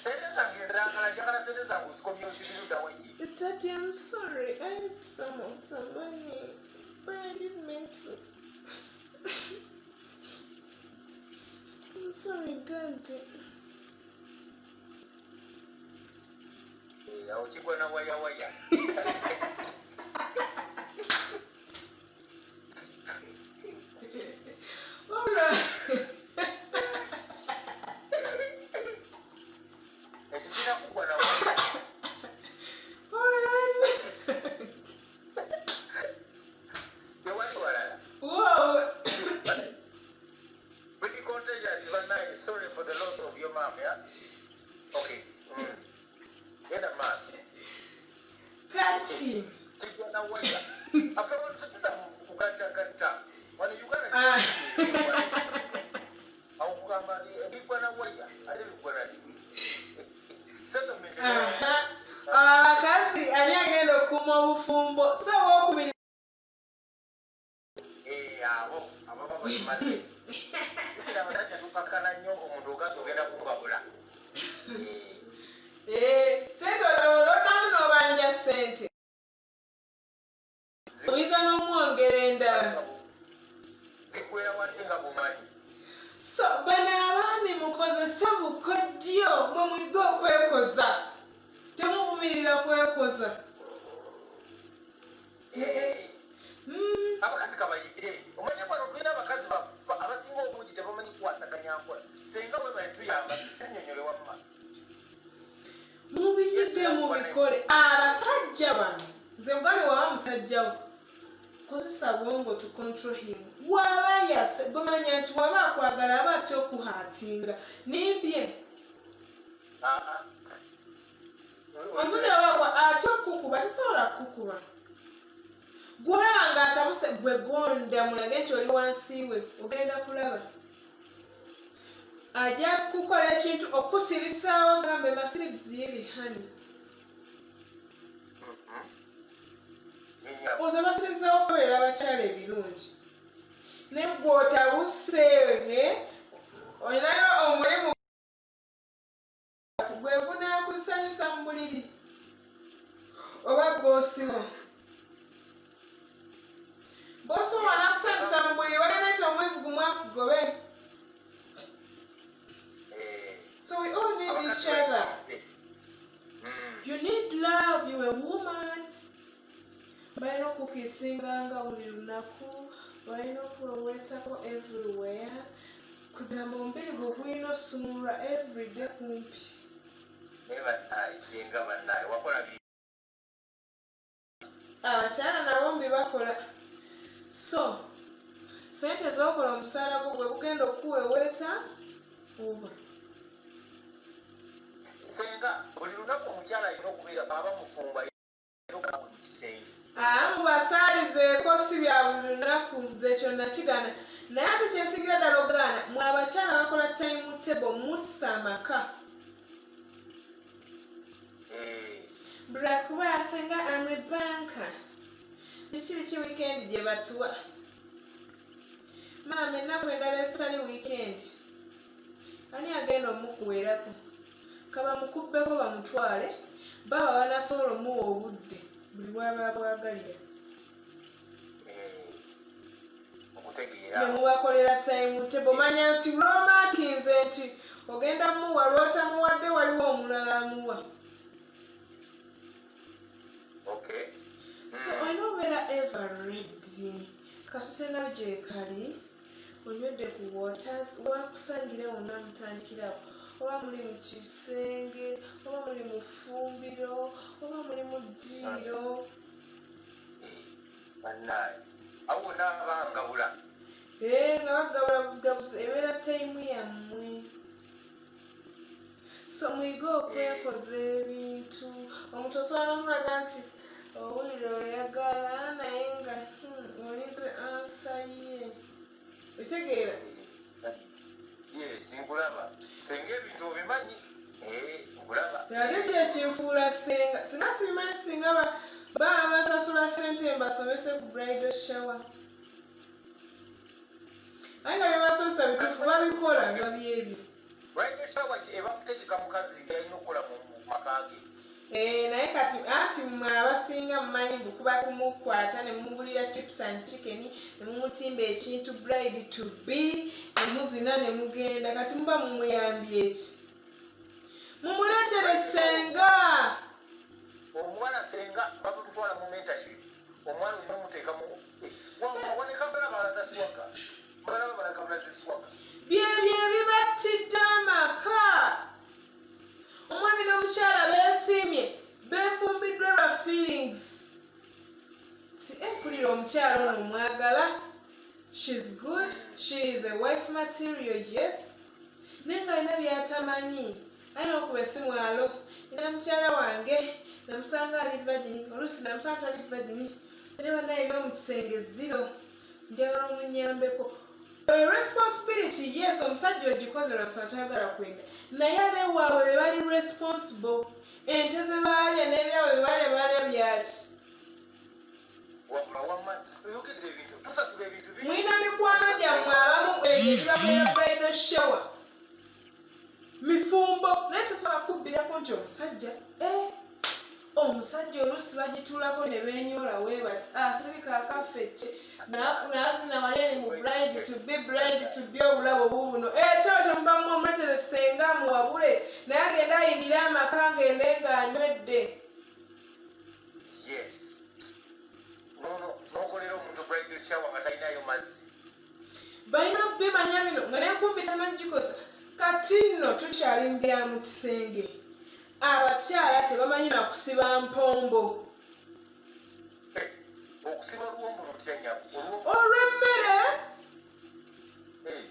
Sente zange nzagala, njagala sente zange ozikomyewo, ziri luddawa ye? Daddy, I'm sorry. I used some of the money, but I didn't mean to. I'm sorry, daddy. Eh, awo kigwa na wayawaya. Wabula Ekyo kirina kugwa na waya. Wabula Tewali walala. Wow. Pretty contagious, bannange. Sorry for the loss of your mom, yeah? Okay. Genda mu maaso. Kati Kigwa na waya. After all, tetudda mu kugattagatta. Wano Uganda Ah. awo kugamba nti ebigwa na waya ate bigwa nati. Settlement. Aha. Abakazi ani agenda okukuuma obufumbo? So owokubiri. Eh, abo ababa bakimaze. Jjukira abasajja tukakkana nnyo omuntu ogambye ogenda kumbabula. Eh, Eh, sente oloddamu n'obanja ssente, oyinza n'omwongera endala. Ziggwera wadde nga bumanyi. So bano abaami mukozese bukodyo, mwe muyige okwekoza, temuvumirira kwekoza. Eh, eh. Abakazi kabayige. Omanye bwano tulina abakazi bafa abasinga obungi tebamanyi kukwasaganya nkola. Senga bwe bali tuyamba tunnyonnyole wamma. Mubiyige, mubikole. Abasajja bano, nze mugambye, waba musajja wo, kozesa bwongo to control him. Waba yase bamanya nti waba akwagala aba atya okuhurtinga nimbye. Ah, ah. Omusajja waba atya okukuba, tasobola kukuba. Gwolaba ng'atabuse, gwe gonda mulage nti oli wansi we. Ogenda kulaba ajja kukola ekintu okusirisaawo, gambe masiriziiri hani. Ozo basirizaawo okukolera abakyala ebirungi, naye gwe otabuse, eh? Olinayo omulimu gwe gunaakusanyusa mu buliri oba boss wo? Boss wo wanaakusanyusa mu buliri, wagenda nti omwezi gumu akugobe. Eh, So we all need each abakazi other. bayige. You need love, you a woman. Balina okukisinganga buli lunaku, balina okuweweetako everywhere, kugamba omubiri gwe gulina osumulwa everyday kumpi. Naye bannaye, singa bannaye wakola Abakyala nabo mbibakola. So sente z'okola, omusaala gwo gwe gugenda okuweweeta oba Senga buli lunaku omukyala alina okubeera aba mufumbo, alina okuba mu kisenge. Aa, mubasaalizeeko, si bya buli lunaku. Nze ekyo nakigaana, naye ate kyensingira ddala ogaana, mwe abakyala bakola time table, mussa amaka. Eh, Lwakuba asenga amwe banka biki biki, weekend gye batuwa maama, ennaku endala ezitali weekend ani agenda omukuweerako? Kabamukubbeko bamutwale, baba banasobola omuwa obudde buli bwaba bwagalira. Eh, okutegeera. Ne mubakolera time table, manya nti lwomakinze nti ogenda muwa, lwotamuwadde waliwo omulala amuwa. Okay. So olina obeera ever ready. Kasuse nawe gyekali onywedde ku waters, wakusangira wonna mutandikirawo, oba muli mu kisenge, oba muli mu ffumbiro, oba muli mu ddiiro. Bannaye, awo wonna abangabula. Ee, nga bagabula bugabuzi, ebeera time yammwe. So muyige okwekoza ebintu. Omuntu osobola nomulaga nti owulira oyagala, naye nga olinze answer ye, okitegeera? Ye kinkulaba senga ebintu obimanyi. Eh, nkulaba. Ate kyekinfuula senga. Singa sibimanyi, singa baba basasula sente mbasomese ku bridal shower, aye nga byebasomesa bituufu, babikola nga byebyo. Bridal shower eba kutegeka mukazi byalina okukola mu maka ge. Eh, naye Kati anti mmwe abasinga mumanyi mbu kuba kumukwata ne mumugulira chips and chicken, ne mumutimba ekintu bride to be, ne muzina ne mugenda. Kati muba mumuyambye ki? Mumuleetere senga. Omuwala senga bamutwala mu mentorship. Omwana olina omuteeka mu wawaneka balaba balaga swagger, balaba balaga bulazi swagger. Byebyo ebibattidde amaka. Omwami n'omukyala beesiimye, beefumbiddwa lwa feelings. Ti mpulira omukyala ono mwagala, she's good, she is a wife material, yes, naye nga alina byatamanyi. Alina okuba essimu, "Alo, nina mukyala wange, namusanga ali virgin, oluusi namusanga tali virgin, naye bannaye ebyomu kisenge zero, njagala omunyambeko." Eyo responsibility, yes, omusajja ogikoze lwaswa tayagala kwenda, naye abeewaabwe be bali responsible. Ente ze baalya n'ebirabo bye baalya, baalya byaki? Wabula wamma oyogedde ebintu, tusasula ebintu bingi. Mulina mikwano gyammwe abamu egyo gibakolera bridal shower, mifumbo, naye tosobola kubbirako nti omusajja, eh, omusajja oluusi bagituulako ne beenyoola weebati, asirika akaffe kye naazina wali eri mu bride to be, bride to be. Obulabo bubuno ekyawo kyemubamu, omuletere senga muwabule, naye agende ayingire amaka ngende ng'anywedde. Yes, nono nokolera omuntu bridal shower nga talinayo mazzi. Balina okubimanya bino nga nenkumbi tamanyi gikosa. Kati nno tukyali mu bya mu kisenge. Abakyala tebamanyi na kusiba mpombo. Eh, okusiba oluwombo lutya nyabo? Oluwombo? Olw'emmere. Eh,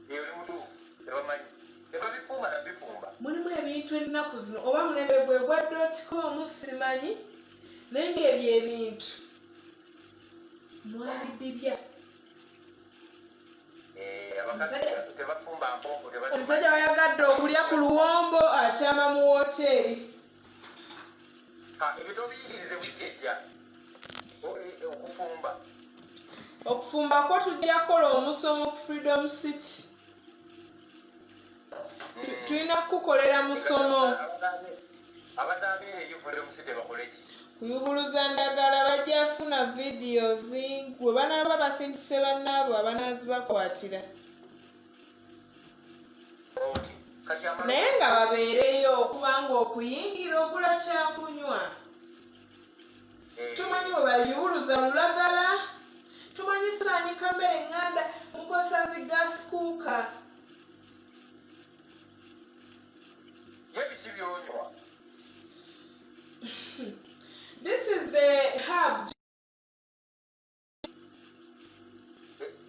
oli mutuufu, tebamanyi, tebabifumba nabifumba. Mulimu ebintu ennaku zino, oba mulembe gwe gwa dotcom simanyi, naye ngaebyo ebintu mwabidibya. Eh, abakazi tebafumba mpombo, tebazimanyi. Omusajja wayagadde okulya ku luwombo, akyama mu woteeri. Ah, ebyo tobiyigirize wiiki ejja. Okufumba. Okufumba kwo tujja kukola omusomo ku Freedom City. Tulina kukukolera musomo. Abatabeera eyo Freedom City bakole ki? Kuyubuluza ndagala, bajja funa videos gwe banaaba basindise bannaabwe abanaazibakwatira. Okay. Kati amala Naye nga babeereyo, kubanga okuyingira ogula kyakunywa. Eh, tumanyi bwe bayubuluza lulagala, tumanyi saanika mmere ŋŋanda, mukozesa zi gas cooker. Ye biki byonywa? This is the herb.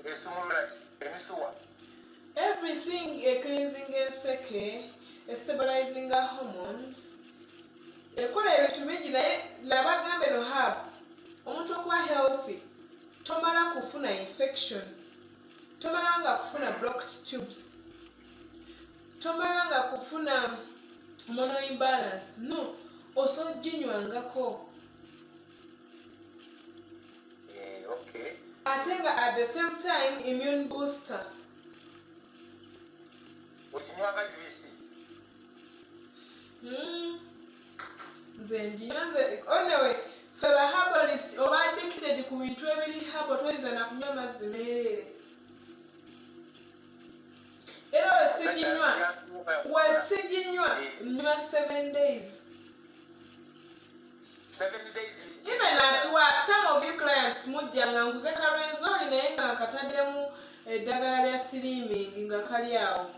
Esumulula ki? Emisuwa? Everything, ecleansing enseke, estabilizing hormones, ekola ebintu bingi. Naye nabagambe no herb, omuntu okuba healthy tomala kufuna infection, tomala nga kufuna blocked tubes, tomala nga kufuna hormonal imbalance, no osobola oginywangako. Eh, okay. Ate nga at the same time immune booster. Oginywanga juice? Nze nginywa nze. Anyway, ffe ba herbalist oba addicted ku bintu ebiri herbal, toyinza nakunywa mazzi meereere. Era wesiginywa, wesiginywa nywa 7 days. 7 days? Even at work, some of you clients mujja nga nguze ka Rwenzori, naye nga nkataddemu eddagala lya slimming nga kali awo.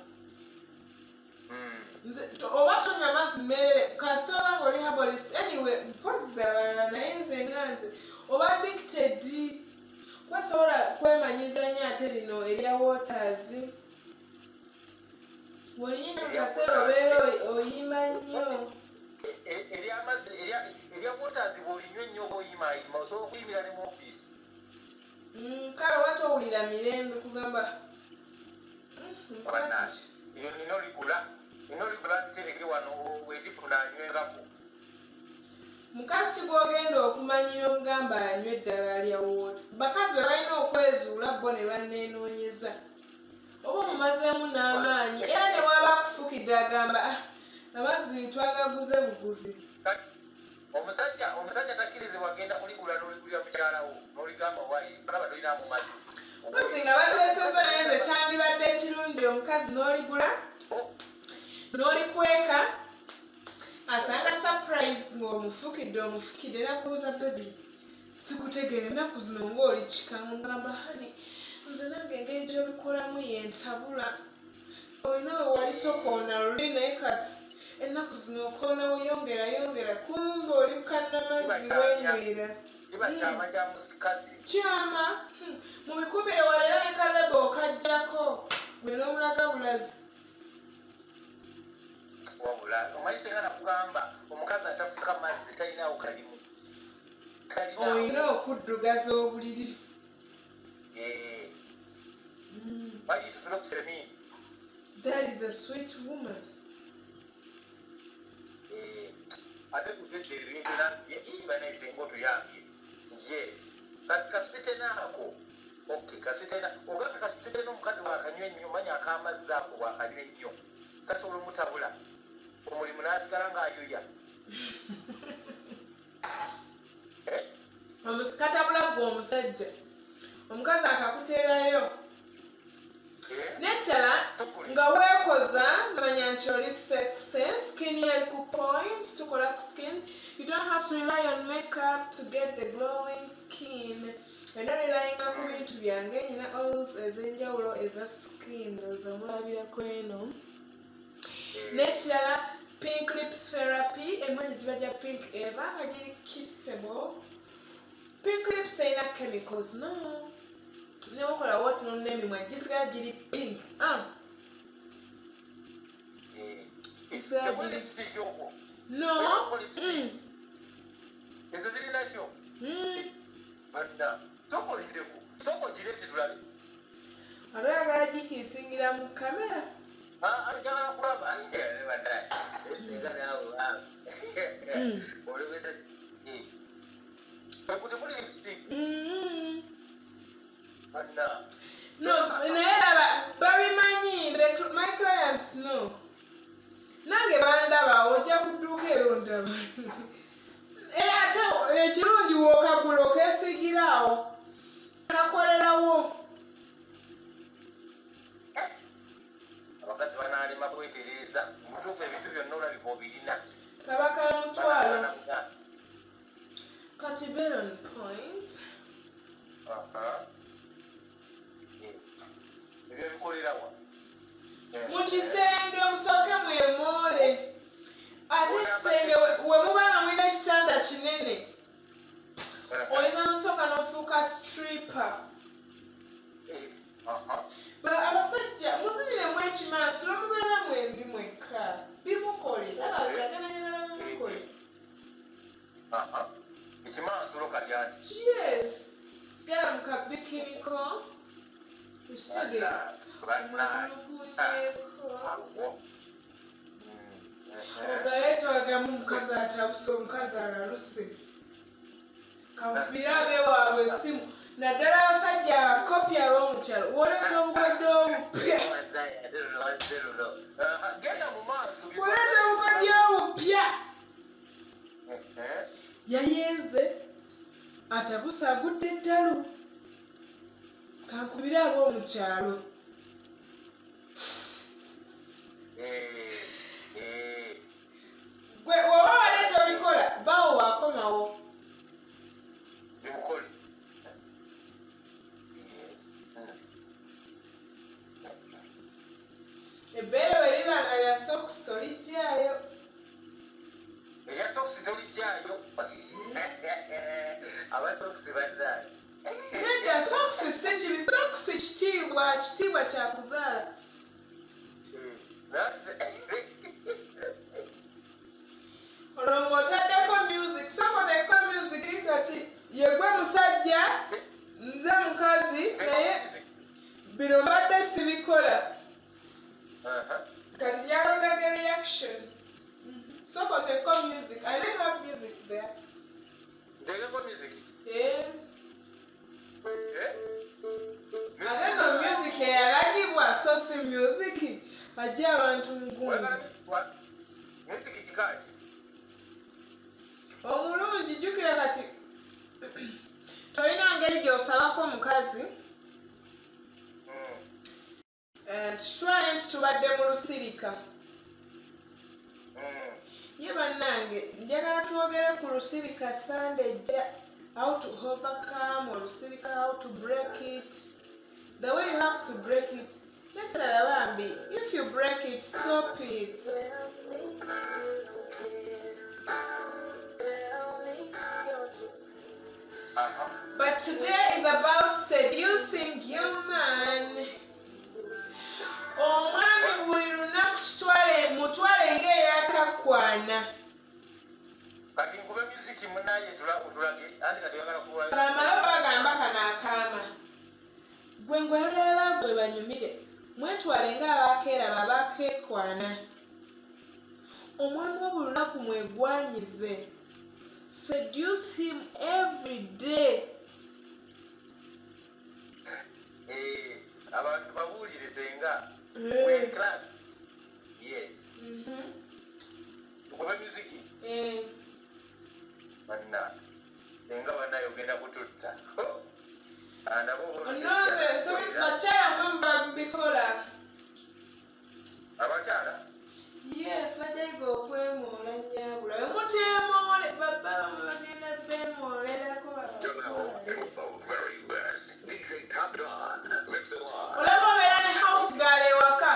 Nze oba tonywa mazzi meerere, kasita oba nga oli herbalist. Anyway, mpozi abalala, naye nze nga nze oba addicted, kwasobola kwemanyiza nnyo. Ate lino erya waters bw'olinywa mu kaseera obeera oyima nnyo. Eryamazzi, erya waters, bw'olinywa ennyo oba oyimaayima, osobola okuyimira ne mu ofiisi. Kale oba towulira mirembe kugamba Bannange, eyo nina oligula, nina oligula, nditereke wano, bwendifuna anywengako. Mukazi ki gw'ogenda okumanyira omugamba anywa eddagala lya water? Bakazi be balina okwezuula bo ne banneenoonyeza, oba omumazeemu n'amaanyi, era ne waba akufukidde agamba, "Ah, amazzi twagaguze buguzi." Omusajja takkirizibwa genda kuligula n'oligulira mukyalawo n'oligamba wayi olaba tolinamu mazzi. Mpozi nga bateesezza, naye nze kyandibadde ekirungi omukazi n'oligula n'olikweka, asanga surprise ng'omufukidde omufukidde, nakubuuza, "Baby, sikutegeera, ennaku zino ng'oli kika?" Ngamba, "Honey, nze nange engeri gy'obikolamu yentabula. Olina we wali tokoona luli, naye kati ennaku zino okoona yongera yongera." Kumbe oli kannamazzi wenywera. Kiba kyama kya mukazi. Kyama. Mubikubire wala era ne kalebo okajjako gwe n'omulaga bulazi. Wabula omanyi senga nakugamba omukazi atafuka mazzi talinawo kalimu. Olina okuddugaza obuliri. Waki tusule ku semi. That is a sweet woman. Ate kutedde ebintu banaesenga otuyambye. Yes, kati kasweetener ako, okay, kasweetener ogambe kasweetener omukazi bwakanywa ennyo, manya akamazzi ako bwakanywa ennyo kasobola omutabula omulimu n'asigala ng'ayoya. Eh? Katabula gwe omusajja, omukazi akakuteerayo. Eh? Nekirala, Tukuli. Nga weekoza manya nti oli sexy, skin eri ku point. Tukola ku skins. You don't have to rely on makeup to get the glowing skin. Olina relyinga ku bintu byange. Nyina oils ez'enjawulo eza skin, oza mulabirako eno. N'ekirala, pink lips therapy, emwanyi giba gya pink eba nga giri kissable. Pink lips erina chemicals, no newokola woti nonna emimwa gisigala giri pink, ah. Gisigala Tekuli giri lipstick okwo? No. Oyinako lipstick? Ezo zirinakyo? Banna, sooka olindeko, sooka ogireete tulabe. Ate oyagala gikiisingira mu kamera? Ah, njagala kulaba. Bannaye, era naawe, ah. Olowooza ki? Okwo tekuli lipstick? Banna. No, naye laba babimanyi, my clients, no nange bandaba, ojja kudduuka era ondaba. Era ate ekirungi wookagula okeesigira awo kakolerawo. Abakazi banaalema kwetereeza. Mutuufu, ebintu byonna olabika obirina. Kaba ka mutwalo. Banaagaana. Kati bear on point. Aha. Ebyo bikolerawa? Mu kisenge musooke mwemoole. Ate ekisenge we muba nga mulina ekitanda kinene, olina musooka n'ofuuka stripper. Abasajja muziniremu ekimansulo, mubeera mwembi mwekka, bimukole abazagananyana bamukole. Ekimansulo kati anti. Yes, sigala mu kabikini ko kusige omwemulugunyeeko. Awo. Ogaleetwagamu omukazi atabuse, omukazi alaluse, kankubire abeewaabwe essimu, naddala abasajja abakopi ab'omukyalo, woleeta obukodde obupya. Genda mu maaso. Woleeta obukodde obupya, yayenze atabuse, agudde eddalu, kankubire ab'omukyalo. Gwe woba waleeta obikola, bawo wakomawo. Bimukole. Ebbeere bwe liba nga lya socks, tolijjaayo. Erya socks tolijjaayo. Aba socks bannaye. Nedda, socks si kibi. Socks kitiibwa, kitiibwa kyakuzaala. Olwo ng'otaddeko music, sooka oteekeko music. Kati yegwe musajja, nze mukazi, naye bino mbadde sibikola. Kati nyalondaga reaction. Sooka oteekeko music. I don't have music there. Nteekeko music? Eh. Eh? Ate no music eyalagibwa, so si music ajja abantu mugundi. Music kika ki? Omuntu. Owaako omukazi. Tutwale nti tubadde mu lusirika. Ye bannange, njagala twogere ku lusirika Sande ejja, how to overcome olusirika, how to break it, the way you have to break it. Nekirala bambi, if you break it, stop it. But today is about seducing your man. Omwami buli lunaku kitwale, mutwale ng'eyakakkwana. Kati nkube music munaye otulage, anti kati oyagala kuwa. Bamala bagamba kano akaama gwe ngweyagala gwe banyumire, mwetwale ng'abakeeraba, abakeekwana. Omwami wo buli lunaku mwegwanyize, seduce him every day. Eh, abantu babuulire senga. We in class, yes. Nkube music? Eh. Banna senga, bannaye ogenda kututta. Andaba. Nonze bakyala mwe muba mbikola. Abakyala? Yes, bajayiga okwemoola nnyabula. Muteemoole, babba bamwe bagenda beemoolerako babatwale. Very best. DJ Top Don. Mix it live. Olaba obeera ne house girl ewaka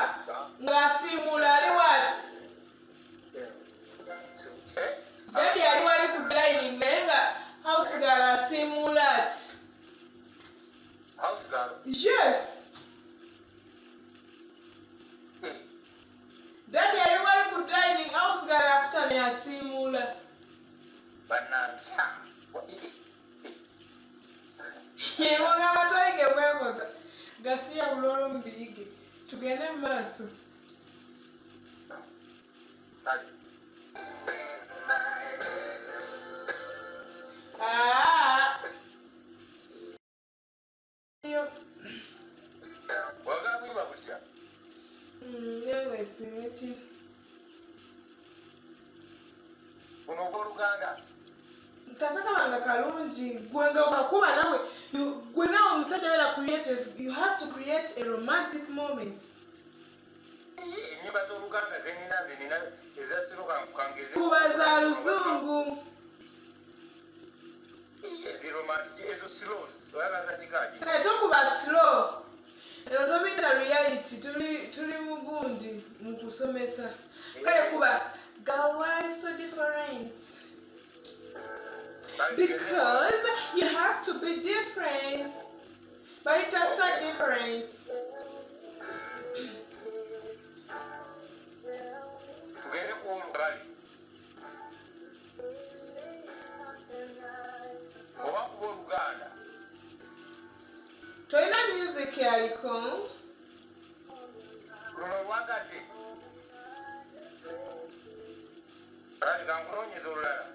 ng'asiimuula, ali wati. Eh? Daddy ali wali ku dining, naye nga house girl asiimuula ati. House girl? Yes. Daddy ali wali ku dining, house girl akutamye asiimuula. Bannange. Mugamba toyige bwekoza gasiya bulolo mubiyige, tugende mu maaso. Kale. Ah. Yo. Wagala kuyimba kutya? Nange singa ki. Buno obwoluganda? Kasaka banga kalungi, gwe nga okakuba nawe, gwe nawe omusajja beera creative, you have to create a romantic moment. Ennyimba z'oluganda zenina, zenina ezasiruka nkangeze. Kuba za luzungu. Eziromantic, ezo slows, oyagaza kikaki? Kale tokuba slow, eno tobiyita reality, tuli mu gundi mu kusomesa. Kale kuba "Girl, why so different?" Because you have to be different, bayita so different. Tugende ku olugale oba kuba oluganda. Tolina music yaliko? Luno olwagadde, kale kankunoonyeza olulala,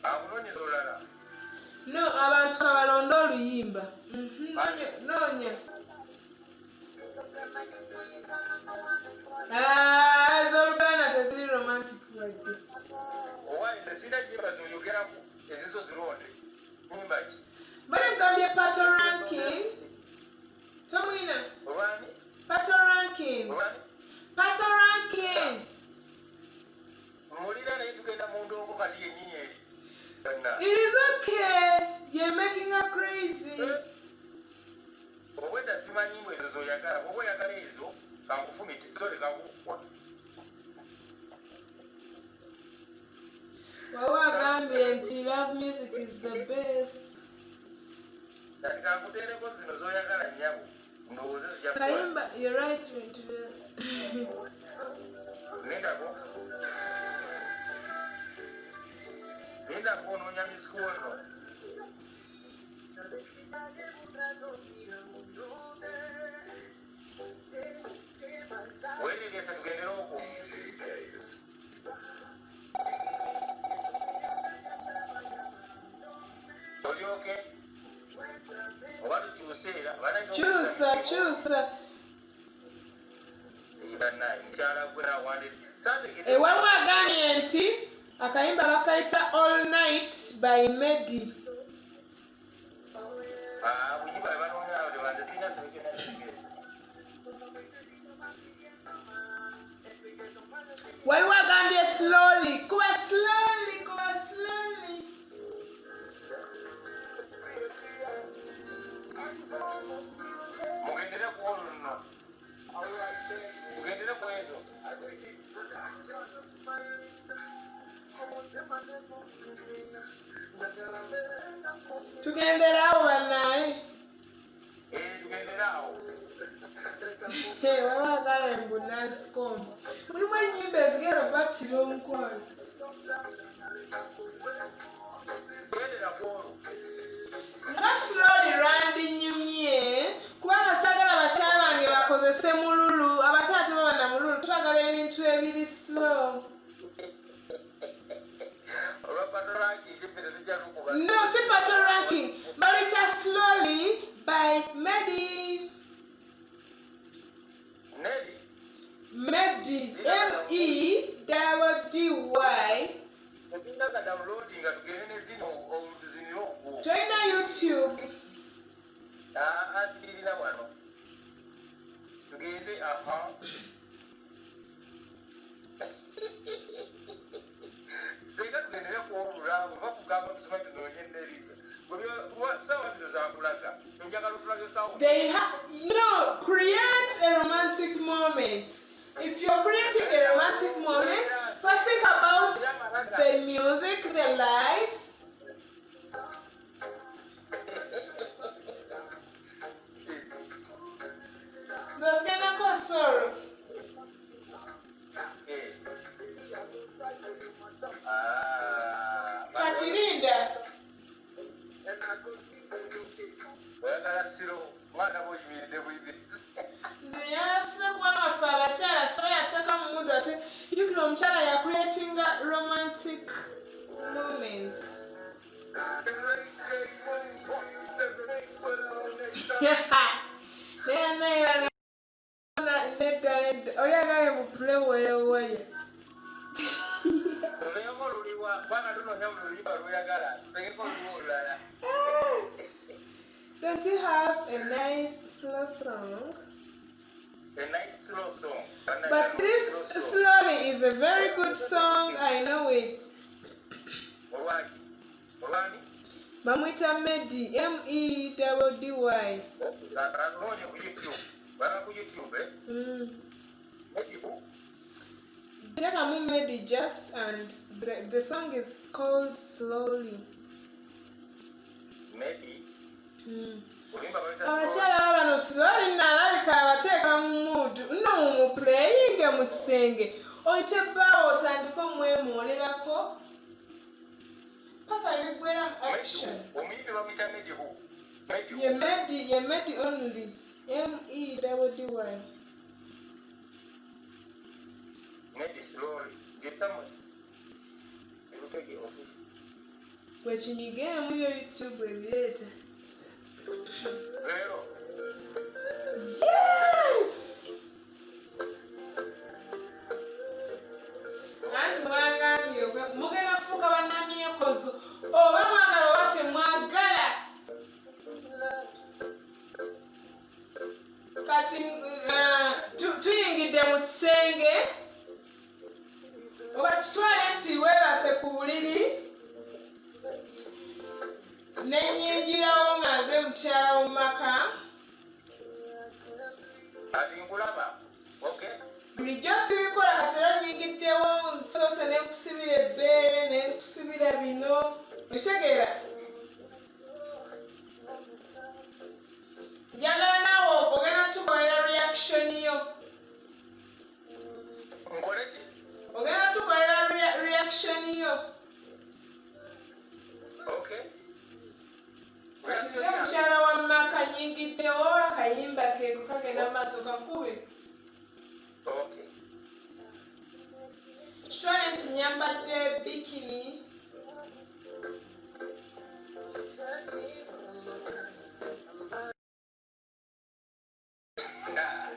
ankunoonyeza olulala. No, abantu kabalonde oluyimba. Noonya, noonya. Ah, ez'oluganda teziri romantic wadde. Owa nze sirina nyimba zoyogeraku, ezizo zironde, nyimba ki? Bali mugambye Patoranking, tomulina? Olwani? Patoranking. Olwani? Patoranking. Mulira, naye tugenda mu ndongo kati yennyini eri. Yonna. It is okay, you're making her crazy. Obwedda simanyi mbwe ezo zoyagala, bwoba oyagala ezo kankufumite, sore kanku Wawa agambye nti love music is the best. Kati kankuteereko zino zoyagala nnyabo, ndowooza zijja kukola. Kayimba, you're right nti Lindako, lindako, onoonya music ono. Sabes que ya llevo un rato mirándote. Qué maldad. Weetegese tugendere okwo. TKs. Olyoke oba tukyuse era? Kyusa, kyusa. Bannaye, mukyala gwe awandire. Ewamu agambye nti akayimba bakayita "All Night" by Medi. Ah, buyimba bwe banoonya awo tebanze sirina sobe kyonna kitegeeza. Waliwo agambye slowly, kuba slowly, kuba slowly. Mugendere ku olwo nno, mugendere ku ezo. Tugendere awo bannaye. Eh, tugendere awo. Waliwo agambye mbu Nansikombi. Mulimu ennyimba ezigenda okubattira omukwano. Tugendera ku olwo. Nga slowly lwandinyumye kubanga saagala bakyala bange bakozese mululu. Abakyala tebaba na mululu, twagala ebintu ebiri slow. Olwa Patoranking ffe tetujja lukuba. No, si Patoranking. Baluyita Slowly by Meddy. Neri. Meddy, M E double D Y. Tetulina ka downloading nga tugende ne zino tuzinire ogwo. Tolina YouTube? Ah, sigirina wano. Tugende, aha. Singa tugendere ku olulamba bakugamba tusoma tunoonye Neri. Saawa zino zakulaga. Njagala otulage kawo. They have create a romantic moment. If you're creating a romantic moment, first think about the music, the lights. Zozigendako solo. Eh. Ah, Kati linda. Oyagala slow, mwana bw'oyimiridde buyimirizi. Nze yasira kubanga ffe abakyala soya attaka mu mood, ate jjukira omukyala yacreatinga romantic moment. Naye naye nedda nedda, oli agambye mu play weewaya. Tutegeko oluliwa kubanga tunoonya buli luyimba lw'oyagala, tutegeko oluliwa olulala. Don't you have a nice slow song? A nice slow song. But this Slow song. Slowly is a very good song, I know it. Olwaki? Olwani? Bamuyita Meddy, M E double D Y. Anoonye ku YouTube. Baba ku YouTube, eh? Mm. Meddy who? Teekamu Meddy just, and the song is called Slowly. Meddy. Mm. Oluyimba baluyita Abakyala bano slowly nalabika abateeka mu mood. Nno mumuplayinge mu kisenge. Oyite bbaawo otandike omwemoolerako paka biggwera mu action. Omuyimbi bamuyita Meddy who? Meddy who? Ye Meddy, ye Meddy only. M E double D Y. Meddy Slowly. Ng'etamu. Ebutege office. Gwe kinyigeemu yo YouTube ebireeta. Leero. Yes! Anti mwangambye mugenda kufuuka bannamyekozo oba mwagala oba temwagala. Kati tuyingidde mu kisenge, oba kitwale nti weebase ku buliri ne nnyingirawo nga nze mukyala w'omu maka. Ati nkulaba. Okay. Bulijjo sibikola, kati era nnyingiddewo nsoose ne nkusibira ebbeere ne nkusibira bino, okitegeera? Njagala naawe ogenda tukolera reaction yo. Nkole ki? Ogenda tukolera reaction yo. Okay. Kati nze mukyala wa maka nnyingiddewo, akayimba keeko kagenda mu maaso, kakube. Okay. Kitwale nti nyambadde bikini. Ah.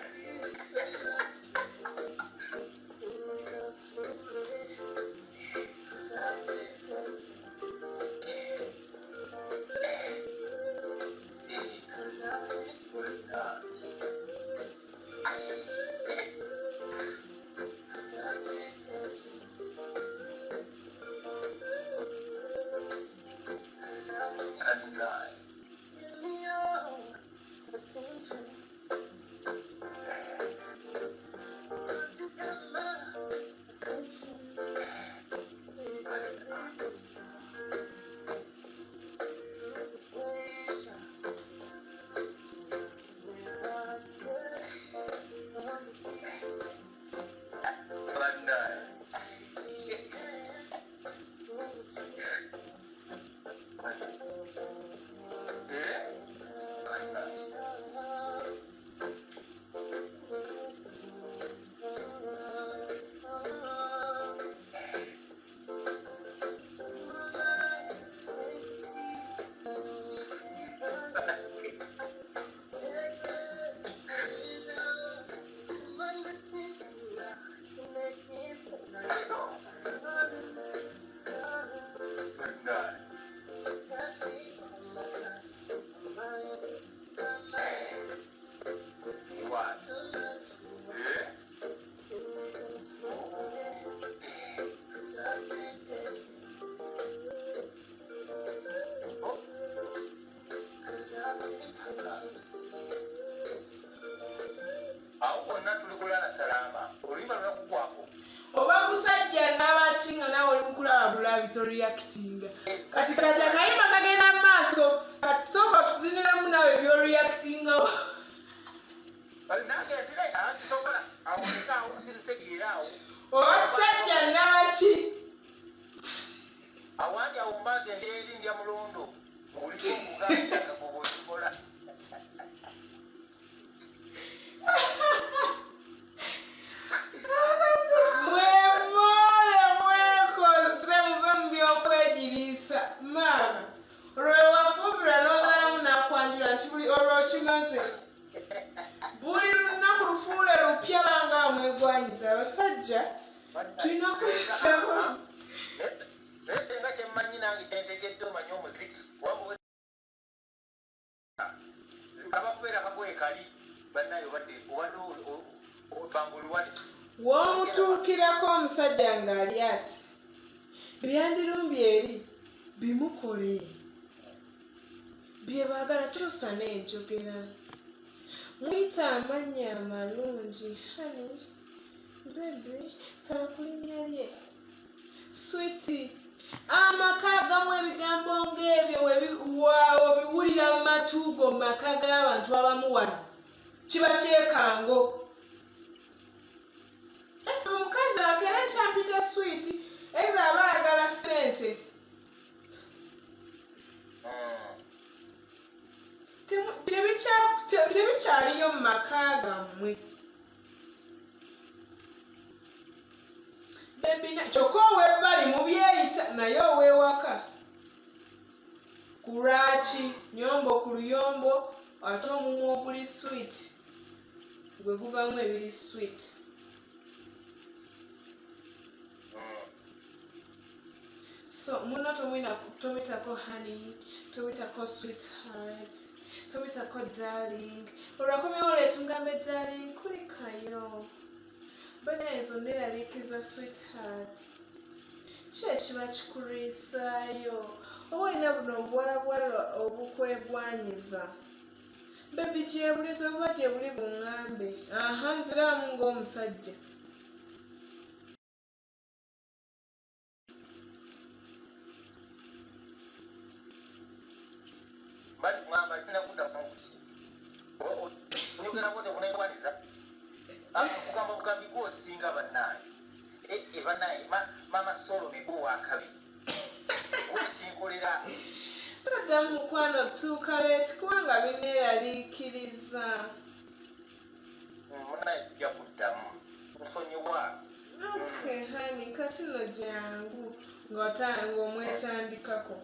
ki nga naawe oli mukulaba bulabi toreactinga? Kati kati akayimba kagenda mu maaso, kati sooka otuziniremu naawe by'oreactingawo. Nange nzire sisobola awo, leka awo, nziritegeera awo. Oba kisajja nabaki? Awandi awo mba nze ndi eri ndya mulondo, nguliko nkugambira nga gwe bw'okikola. Mwemole mwekoze, muve mu byokwegiriisa. Maama, olwo wewafumbirwa n'ozalamu n'akwanjula nti buli olwo okimaze, buli lunaku lufuule lupya, banga mwegwanyiza abasajja tulina okusaba. Naye senga kyemmanyi nange kyentegedde, omanyi omuziki kaba kubeera kagoye kali bannaye, obadde obadde banguluwanisi. W'omutuukirako omusajja ng'ali ati byandirumbye eri bimukole bye baagala, kyusa n'enjogera, muyite amannya amalungi, honey, baby, saba ku linnya lye, sweetie. Amaka agamu ebigambo ng'ebyo obiwulira mu matu go. Mu maka g'abantu abamu wano kiba kyekango. Omukazi akeera kyampita sweetie, either aba ayagala ssente. Tebikyaliyo mu maka gammwe. Baby kyokka ow'ebbali mubyeyita, naye ow'ewaka ku lwaki nyombo ku luyombo, ate omumwa oguli sweet gwe guvamu ebiri sweet. So muno tomwina, tomuyitako honey, tomuyitako sweetheart, tomuyitako darling. Olwakomyewo leeta omugambe, "Darling, kulikayo banaye, oneeraliikiriza. Sweetheart, ki ekiba kikuliisaayo? Oba olina buno obuwalabuwala obukwegwanyiza? Baby, gyebuliza obuba gyebuli buŋŋambe." Aha, nziraamu ng'omusajja. Bali kugamba tinakudda kuki oyogera bwote kunegwaniza kugamba bugambi gwosinga bannaye. Bannaye, mama Solome, gwe wakabi gwekinkolera. Toddamu mukwano tuuka late kubanga bineeraliikiriza. Munaye, sijja kuddamu, nsonyiwa. Okay honey, kati nno jangu ng'omwetandikako.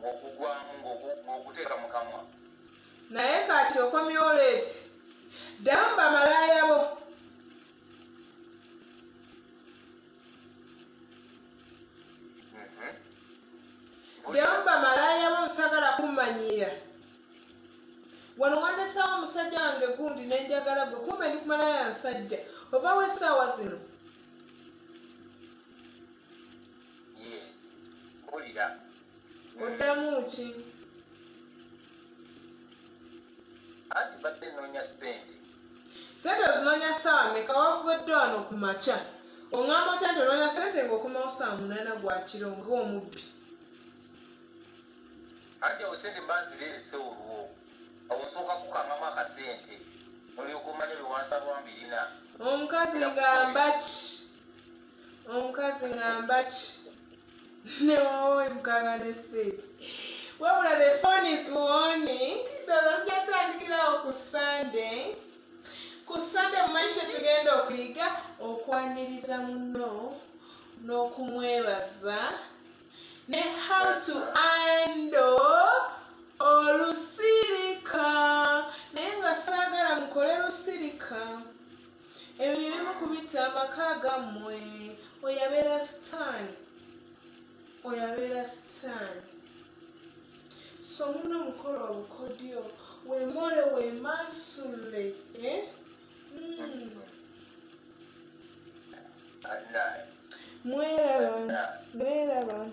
Ng'okugwamu ng'oguteeka mu kamwa. Naye kati okomyewo late, ddamu bamalaaya bo. Ddamu bamalaaya bo, nsagala kummanyiira wano. Wandesawo omusajja wange gundi nenjagala gwe, kumbe ndi kumalaaya nsajja. Ovawo essaawa zino. Yes, mpulira. Oddamu ki? Anti badde nnoonya ssente. Sente ozinoonya ssaawa meka? Wavudde wano ku makya, oŋŋamba otya nti onoonya sente ng'okomawo ssaawa 8 gwa kiro ng'omubbi? Anti awo sente mba nzireese, olwo awo nsooka kukangamu akasente nolyoka omanya bye wansaba mbirina. Omukazi ngamba ki? Omukazi ngamba ki? Newawe mukanga ne sente. Wabula the phone is warning. Ndowooza tujja kutandikirawo ku Sunday. Ku Sunday mumanyi kye tugenda okuyiga? Okwaniriza muno n'okumwebaza ne how to handle olusirika. Naye nga saagala mukole lusirika. Ebyo bimu kubita amaka gammwe. Oyo abeera sitaani, oyo abeera sitaani. So muno mukola obukodyo, weemole, weemansule, eh? Annaye. Mweraba, mweraba.